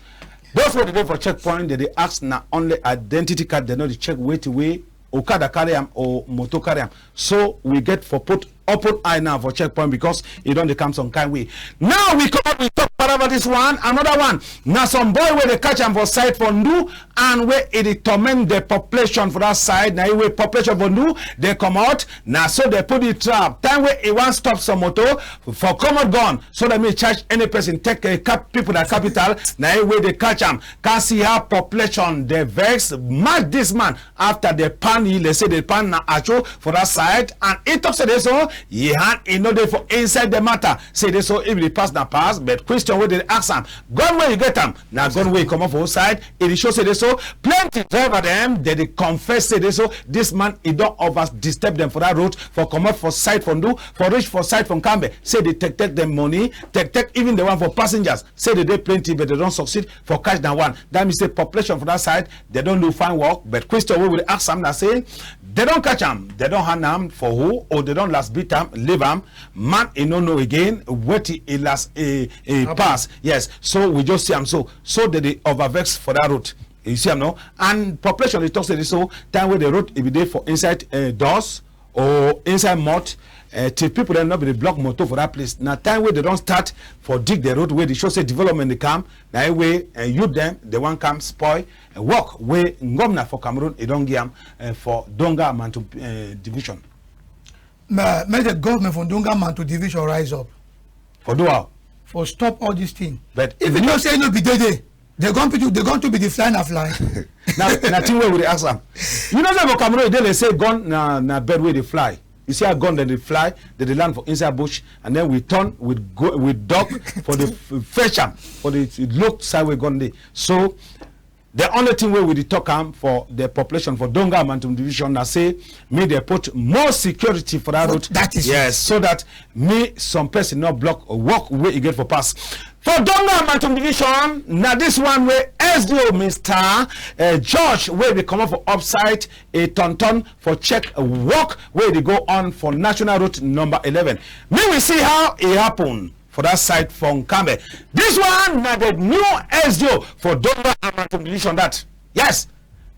Those wey dey for checkpoint, dem dey ask na only identity card, dem no dey check wetin wey okada carry am or motor carry am. So we get for put open eye now for checkpoint because e don dey come some kind way. Now we come up, we talk about this one, another one. Na some boy wey dey catch am for side for Ndu and wey e dey torment the population for that side. Na e wey population for Ndu dey comot. Na so dem put the trap. Time wey e wan stop some motor for comot gun, so that me charge any person take a cap people na capital. Na e wey dey catch am. Can see how population dey vex. Match this man after the pan, he say the pan na acho for that side, and he talk say this so he hand e no dey for inside the matter. Say this so if the pass na pass, but question wey dey ask am, gun wey you get am, na gun wey comot for outside. E dey show say dey so plenty driver dem, dem dey confess say dey so this man e don over disturb dem for that road for comot for side for Ndu for reach for side for Nkambe. Say dey take take dem money, take take even the one for passengers. Say dey dey plenty, but dey don succeed for catch that one. That mean say population for that side, dey don do fine work. But question wey we dey ask am na say, dey don catch am, dey don hand am for who, or dey don last beat am, leave am? Man e no know again wetin e last e e pass. Yes, so we just see am so. So dey dey over vex for that road. You see am, no? And population dey talk say this so time wey the road e be dey for inside eh, dust or inside mud, eh, till people dem no be dey block motor for that place. Na time wey dey don start for dig the road wey dey show say development dey come, na e wey eh, youth dem dey wan come spoil eh, work wey ngomna for Cameroon e don give am eh, for Donga Mantung eh, division. Ma, make the government for Donga Mantung division rise up. For do how? For stop all this thing. But if you know say no be dey dey, dey gon people, dey gon to be the fly na fly. Na na thing wey we dey ask am. You know say for Cameroon, dey dey say gun na na bird wey dey fly. You see how gun dem dey fly, dem dey land for inside bush, and then we turn with go with dog for the f- fetch am for the look side wey gun dey. So the only thing wey we dey talk am for the population for Donga Mantung division na say me dey put more security for that road. That is yes, so that me some person no block work wey e get for pass. For Donga Mantung division, na this one wey S D O Mister eh, George wey be comot for upside e turn turn for check work wey dey go on for national road number eleven. Me we see how e happen for that side for Nkambe. This one na the new S D O for Donga and Mantung division that. Yes,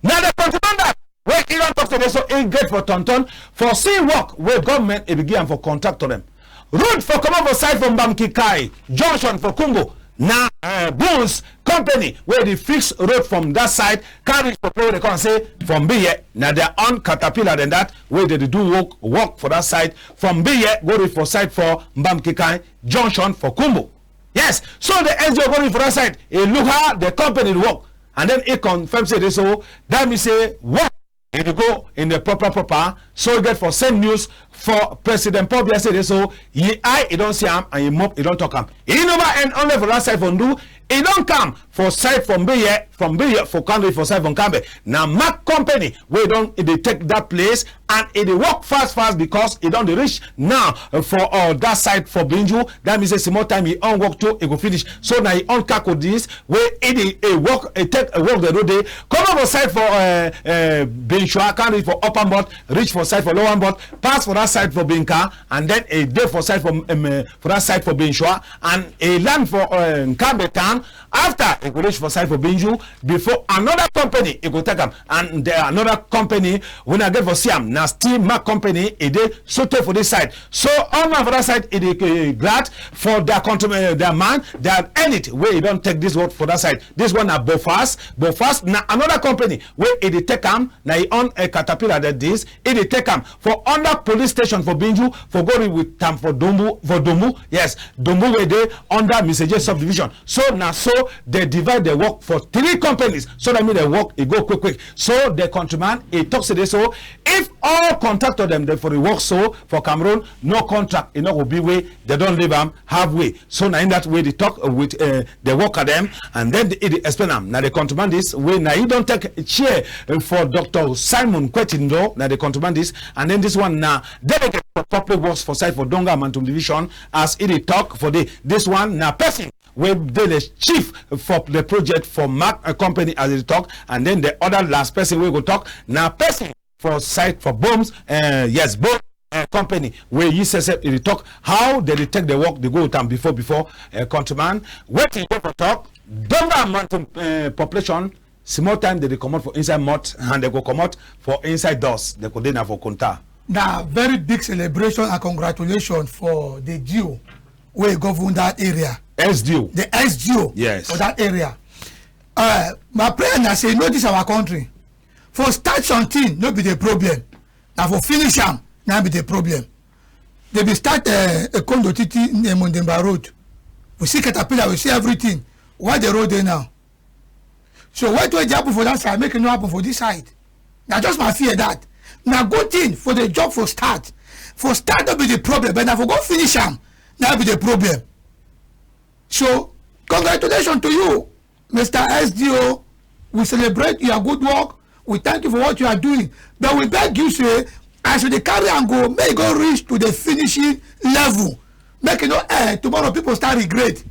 na the control that wey e don talk say dey so e get for turn turn for see work wey government e be give am for contractor dem. Road for comot for side for Mbamkikai junction for Kungo na uh, Bulls company wey dey fix road from that side carry for people wey dey come say for Mbiye na their own caterpillar than that wey dey dey do work work for that side from Mbiye go reach for side for Mbamkikai junction for Kumbo. Yes, so the S D O go reach for that side. He look how the company dey work and then he confirm say dey so that mean say work e dey go in the proper proper. So e get for send news for President Paul Biya say dey so yi eye e don see am and yi mouth e don talk am. E never end only for that side for Ndu. E don come for side for Mbiye, for Mbiye, for country, for side for Nkambe. Na Mark company wey don, e dey take that place, and e dey work fast fast because e don dey reach now, uh, for, uh, that side for Binju. That mean say small time e own work too, e go finish. So na e own cargo this wey e dey, e work, e take, e work the road dey come up for side for, uh, uh, Binshua, come reach for Upper Mbot, reach for side for Lower Mbot, pass for that side for Binka, and then e dey for side for, um, uh, for that side for Binshua, and e land for, uh, Nkambe town. After e go reach for side for Binju, before another company e go take am, and the another company wey I get for see am na still Mark company, e dey sotey for this side. So all man for that side, e dey, eh, glad for their country, eh, their man, their elite wey e don take this work for that side. This one na Bofas. Bofas na another company wey e dey take am, na e own, eh, caterpillar that this, e dey take am for under police station for Binju, for go reach with am for Dombu, for Dombu, yes, Dombu wey dey under Misaje subdivision. So na so dem divide the work for three companies, so that mean the work e go quick quick. So the countryman, e talk say dey so, if all contractor dem dey for the work so for Cameroon, no contract, e no go be wey dem don leave am halfway. So na in that way dey talk, uh, with, uh, the worker dem, and then e dey explain am. Na the countryman this wey na e don take chair, uh, for Doctor Simon Kwetindo, na the countryman this, and then this one na delegate for public works for side for Donga Mantung division, as e dey talk for the, this one na person wey dey the chief for the project for Mark, uh, company, as e dey talk, and then the other last person wey go talk na person for side for Bombs, uh, yes, Bombs, uh, company, wey yi sef sef e dey talk how dem dey take the work dey go with am before before, uh, countryman. Wetin e dey for talk? Donga Mantung, uh, population, small time dem dey comot for inside mud and dem go comot for inside dust, dem go dey na for kwanta. Na very big celebration and congratulations for the D O wey govern that area. S D O. The S D O, yes, for that area. Uh, my prayer na say, you know, this our country. For start something, no be the problem. Na for finish am, na be the problem. Dem be start, uh, Ekondo Titi, eh, Mondemba Road. We see caterpillar, we see everything. Why the road dey now? So wetin wey dey happen for that side, make e no happen for this side. Na just my fear that. Na good thing for the job for start. For start no be the problem, but na for go finish am, na be the problem. So congratulations to you, Mister S D O. We celebrate your good work. We thank you for what you are doing. But we beg you say, as you dey carry am go, make e go reach to the finishing level. Make e no, eh, tomorrow people start regret.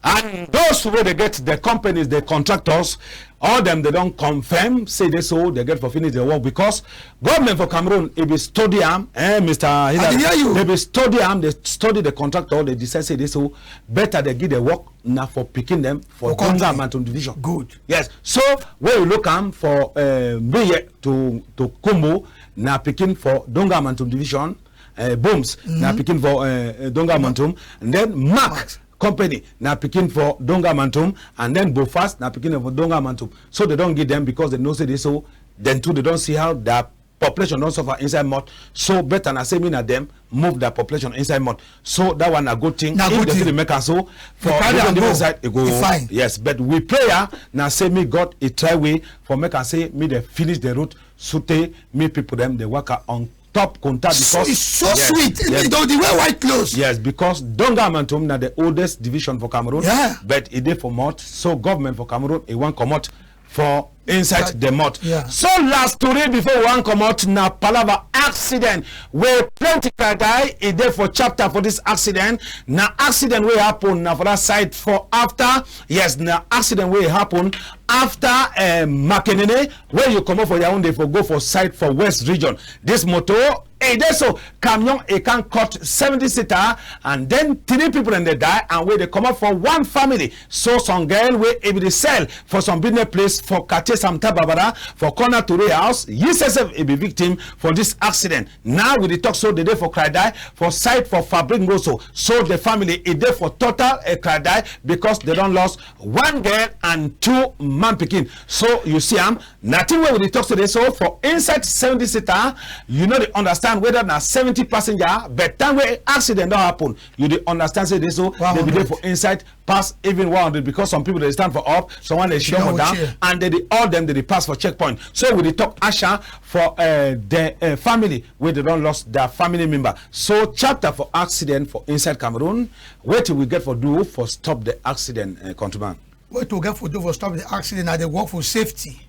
And those wey dey get the companies, the contractors, all dem dey don confirm say dey so dem get for finish the work because government for Cameroon, e be study am, eh, Mister Hillary, dey be study am, dey study the contractor, dey decide say dey so better dey give the work na for pikin dem for Donga Mantung division. Good. Yes. So when you look am for, uh, Mbiye to, to Kumbo, na pikin for Donga Mantung division, uh, Bombs, na pikin for, uh, uh, Donga Mantung, and then Mark company na pikin for Donga Mantung, and then Bofas na pikin for Donga Mantung. So dem don give dem because dem know say dey so, dem too dem don see how their population don suffer inside mud. So better na say me na dem move their population inside mud. So that one na good thing. Na good thing. If dem fit make am so for different side, e go fine. Yes, but we prayer na say me God e try way for make am say me dem finish the road sotey me people dem dey waka on top kwanta because it's so sweet. Yes. The, the way white clothes. Yes, because Donga Mantung na the oldest division for Cameroon. Yeah. But e dey for mud, so government for Cameroon e wan comot for inside the mud. Yeah. So last story before we wan comot na palava accident wey plenty krakrai e dey for chapter for this accident. Na accident wey happen na for that side for after. Yes, na accident wey happen after, eh, Makenene, wey you comot for Yaoundé for go for side for West Region. This motor, e dey so, camion, e can cut seventy seater, and then three people dem dey die, and wey dey comot for one family. So some girl wey e be dey sell for some business place for quartier Samta Babara for corner Tori house, yi sef sef e be victim for this accident. Now we dey talk so dem dey for krakrai for side for Fabrique Ngoso. So the family e dey for total, eh, krakrai because dem don lost one girl and two man pikin. So you see am, na thing wey we dey talk today. So for inside seventy seater, you no dey understand whether na seventy passenger, but time wey accident don happen, you dey understand say dey so dem be dey for inside pass even one hundred because some people dey stand for up, someone dey sit down for down, and dem dey, all dem dem dey pass for checkpoint. So we dey talk asha for, eh, the, eh, family wey dem don lost their family member. So chapter for accident for inside Cameroon, wetin we get for do for stop the accident, eh, countryman? Wetin we get for do for stop the accident na the work for safety.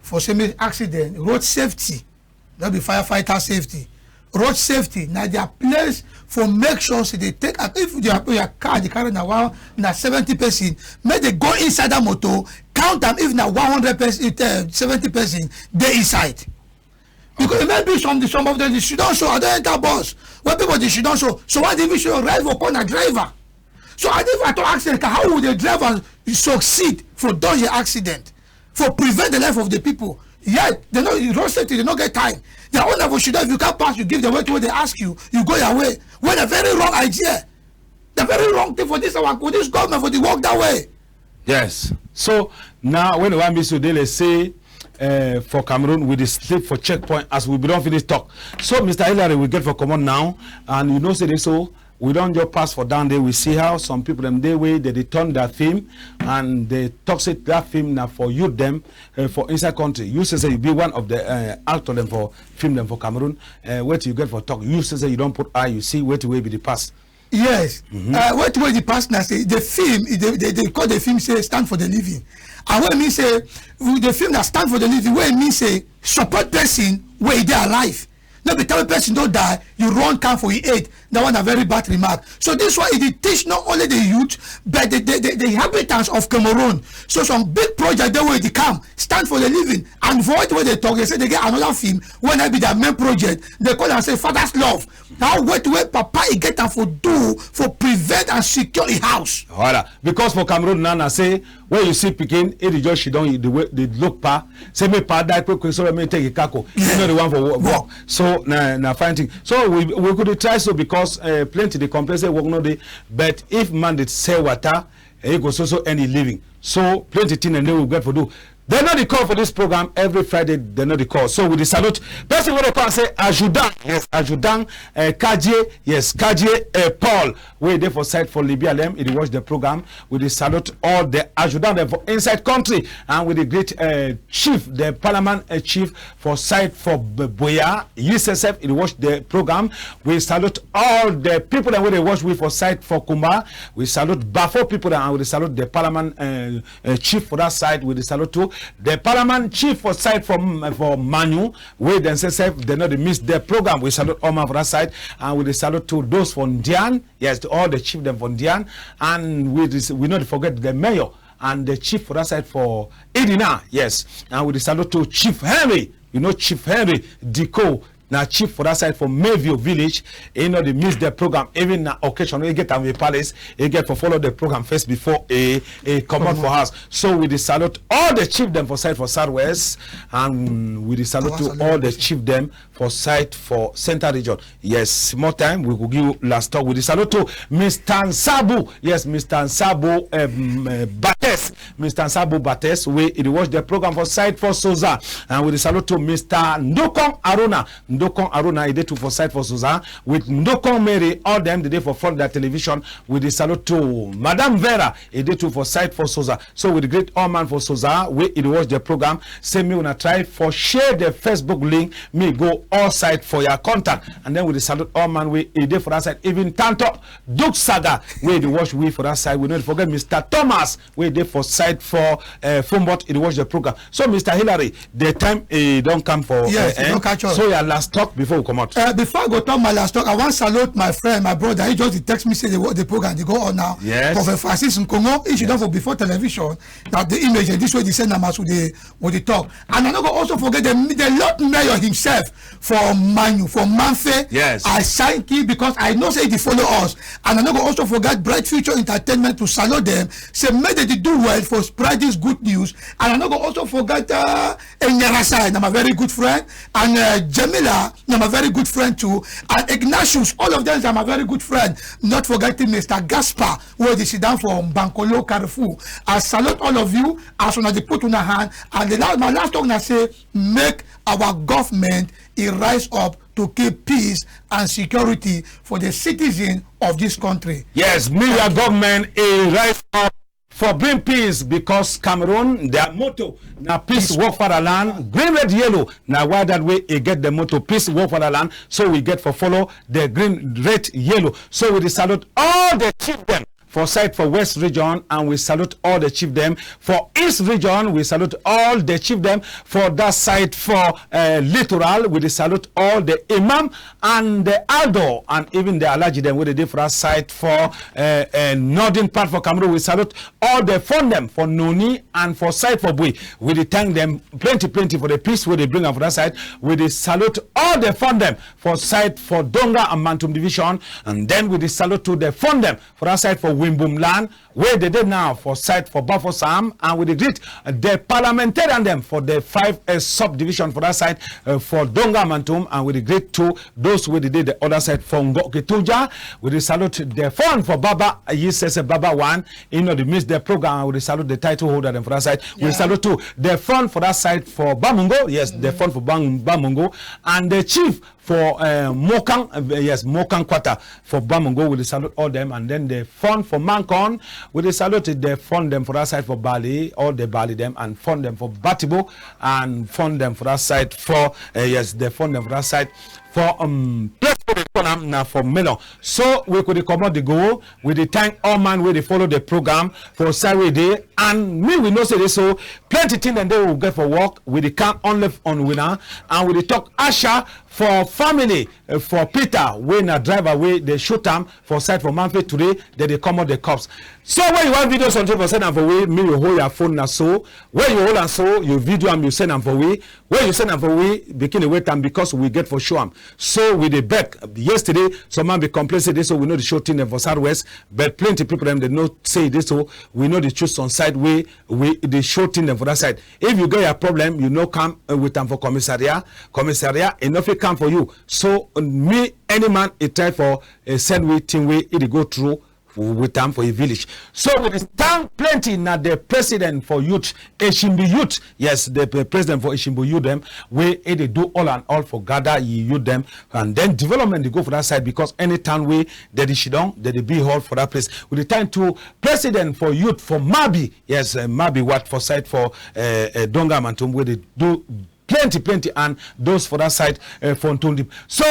For say make accident, road safety, no be firefighter safety. Road safety na their place for make sure say they take am. If their, your car dey carry na one, na seventy person, make they go inside that motor, count am if na one hundred person, eh, seventy person dey inside. Because e may be some, some of them dey sit down so, I don enter bus wey people dey sit down so. So why dey even sit down? Driver call na driver. So I dey for talk accident, how would the driver succeed for dodge the accident, for prevent the life of the people? Yet they no, road safety, they no get time. Their own level should, if you can't pass, you give them way to where they ask you, you go your way. Well, a very wrong idea. The very wrong thing for this our, for this government for the work that way. Yes. So now when one be so they say, uh, for Cameroon we dey sleep for checkpoint as we be don finish talk. So Mister Hillary, we get for comot now, and you know say they so we don just pass for down there. We see how some people dem dey wey they dey turn their film, and they talk say that film na for youth dem, uh, for inside country. You say say you be one of the, uh, actor dem for film dem for Cameroon. Uh, wetin you get for talk? You say say you don put eye, you see wetin wey be the pass. Yes. Uh, wetin wey the pass na say the film, e dey, they, they call the film say Stand for the Living. And wey mean say the film na Stand for the Living, wey mean say support person wey e dey alive. No be tell person don die, you run come for e aid. That one na very bad remark. So this one, e dey teach not only the youth, but the, the, the, the inhabitants of Cameroon. So some big project dey wey dey come, Stand for the Living. And for wetin wey they talk, they say they get another film wey na be their main project. They call am say Father's Love. How wetin wey papa e get am for do for prevent and secure e house. Voilà. Because for Cameroon now, na say when you see pikin, e dey just sit down, e dey wait, dey look pa. Say make pa die quick quick so that make e take e kako. E no dey want for wo-, work. So na, na fine thing. So we, we could try so because, uh, plenty dey complain say work no dey. But if man dey sell water, eh, e go so so earn e living. So plenty thing dem dey we get for do. Dem no dey call for this program every Friday. Dem no dey call. So we dey salute person wey dey call say Ajudan. Yes, Ajudan, eh, Kadie. Yes, Kadie, eh, Paul, wey dey for side for Libya, dem, e dey watch the program. We dey salute all the Ajudan dem for inside country, and we dey greet, eh, chief, the parliament, eh, chief for side for B-, Buea. Yi sef sef, e dey watch the program. We salute all the people dem wey dey watch we for side for Kumba. We salute Bafo people dem, and we dey salute the parliament, eh, eh, chief for that side. We dey salute too the parliament chief for side for, mm, for Manyu, wey dem sef sef dem no dey miss the program. We salute all man for that side, and we dey salute to those for Ndian. Yes, to all the chief dem for Ndian, and we dis-, we no dey forget the mayor and the chief for that side for Idina. Yes, and we dey salute to Chief Henry. You know Chief Henry Diko, na chief for that side for Mayville village. E no dey miss the program. Even na occasion wey e get am with palace, e get for follow the program first before e, e comot for house. So we dey salute all the chief dem for side for Southwest, and we dey salute to all the chief dem for side for Central Region. Yes, small time we go give you last talk. We dey salute to Mister Nsabu. Yes, Mister Nsabu, um, uh, Bates. Mister Nsabu Bates, wey e dey watch the program for side for Soza. And we dey salute to Mister Ndokong Aruna. Ndokong Aruna, e dey too for side for Soza. With Ndokong Mary, all dem dey dey for front their television. We dey salute to Madam Vera, e dey too for side for Soza. So we dey greet all man for Soza wey e dey watch the program. Say make una try for share the Facebook link, make e go all side for your contact. And then we dey salute all man wey e dey for that side. Even Tanto Duke Saga wey dey watch we for that side. We no dey forget Mister Thomas wey dey for side for, eh, Foumbot, e dey watch the program. So Mister Hillary, the time e don come for, yes, eh, e don eh, catch us. So your last talk before we comot. Uh, before I go talk my last talk, I wan salute my friend, my brother. He just dey text me say the, the program dey go on now. Yes. Prophet Francis Nkongo, he should don for before television. That the image, eh, this way they send am as we dey, we dey talk. And I no go also forget the, the Lord Mayor himself for Manyu, for Mamfe. Yes. I thank him because I know say he dey follow us. And I no go also forget Bright Future Entertainment to salute them. Say make they dey do well for spread this good news. And I no go also forget, uh, Enyarasai, na my very good friend, and, uh, Jamila, na my very good friend too, and Ignatius, all of them are my very good friend. Not forgetting Mister Gaspar, wey dey sit down for Mbankolo Carrefour. I salute all of you as una dey put una hand. And the last, my last talk na say make our government e rise up to keep peace and security for the citizen of this country. Yes, make your government e rise up for bring peace because Cameroon, their motto na peace, work, fatherland, green, red, yellow. Na why that way e get the motto peace, work, fatherland. So we get for follow the green, red, yellow. So we dey salute all the chief dem for side for West Region, and we salute all the chief dem. For East Region, we salute all the chief dem. For that side for, uh, Littoral, we dey salute all the imam and the aldo and even the alhaji dem wey dey dey for that side for, uh, uh, northern part for Cameroon. We salute all the fon dem for Noni and for side for Bui. We dey thank dem plenty plenty for the peace wey dey bring am for that side. We dey salute all the fon dem for side for Donga and Mantung Division, and then we dey salute to the fon dem for that side for Wimbum land, wey dey dey now for side for Bafoussam, and we dey greet the parliamentarian dem for the five, uh, subdivision for that side, uh, for Donga Mantung, and we dey greet to those wey dey dey the other side for Ngo Kituja. We dey salute the fon for Baba, uh, Yisese Baba one, you know, dey miss the program, and we dey salute the title holder dem for that side. We dey salute to the fon for that side for Bamungo, yes, the fon for Bam-, Bamungo, and the chief for, uh, Mokang, uh, yes, Mokang Quarter for Bamungo, we dey salute all dem, and then the fon for Mankon, we dey salute the fon dem for that side for Bali, all the Bali dem, and fon dem for Batibo, and fon dem for that side for, uh, yes, the fon dem for that side for, um, place wey dey call am na for Melon. So we go dey comot dey go. We dey thank all man wey dey follow the program for side wey dey, and me we know say dey so plenty thing dem dey we get for work. We dey come only on winner, and we dey talk asha for family, uh, for Peter wey na driver wey dey shoot am for side for Mamfe today. Dem dey comot the cops. So when you want video something for send am for we, me you hold your phone na so. When you hold am so, you video am, you send am for we. When you send am for we, begin dey wait am because we get for show am. So we dey beg. Yesterday, some man be complain say dey so we no dey show thing dem for Southwest, but plenty people dem dey know say dey so we no dey choose some side wey we dey show thing dem for that side. If you get your problem, you no come, uh, with am for commissariat. Commissariat, e no fit come for you. So, uh, me, any man, e try for, uh, send we thing wey e dey go through with am for e village. So we dey thank plenty na the president for youth, Eshimbi Youth. Yes, the pre-, president for Eshimbi Youth dem, wey e dey do all and all for gather e youth dem, and then development dey go for that side because any town wey dem dey shidon, dem dey be hall for that place. We dey thank to president for youth for Mabi, yes, uh, Mabi what for side for, uh, uh, Donga Mantung, wey dey do plenty plenty, and those for that side, uh, for Ntondim. So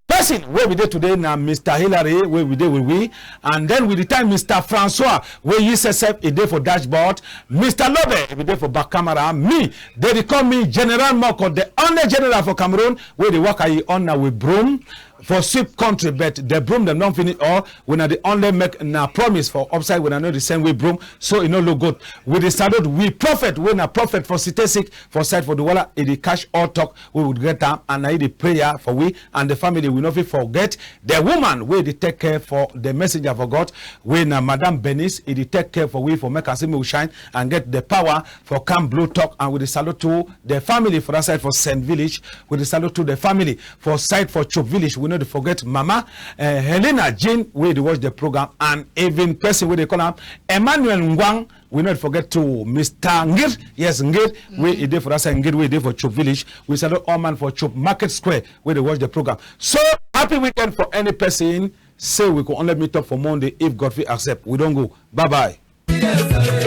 person wey we dey today na Mister Hilary wey we dey with we, and then we dey thank Mister Francois wey yi sef sef e dey for dashboard. Mister Lobe e be dey for back camera. Me, dem dey call me General Moko, the only general for Cameroon wey dey waka e own na with broom for sweep country, but the broom dem don finish all. We na dey only make na promise for upside, we na no dey send we broom, so e no look good. We dey salute we prophet wey na prophet for Sitesik for side for Douala. E dey catch all talk wey we get am, and na e dey prayer for we and the family. We no fit forget the woman wey dey take care for the messenger for God, wey na Madam Bernice. E dey take care for we for make am say make we shine and get the power for come blow talk. And we dey salute to the family for that side for Saint Village. We dey salute to the family for side for Chop Village. We no dey forget Mama, eh, Helena Jean, wey dey watch the program, and even person wey dey call am Emmanuel Ngwang. We no dey forget to Mister Ngir, yes, Ngir, wey e dey for that side, Ngir, wey e dey for Chop Village. We salute all man for Chop Market Square, wey dey watch the program. So, happy weekend for any person. Say we go only meet up for Monday if God fit accept. We don go. Bye bye.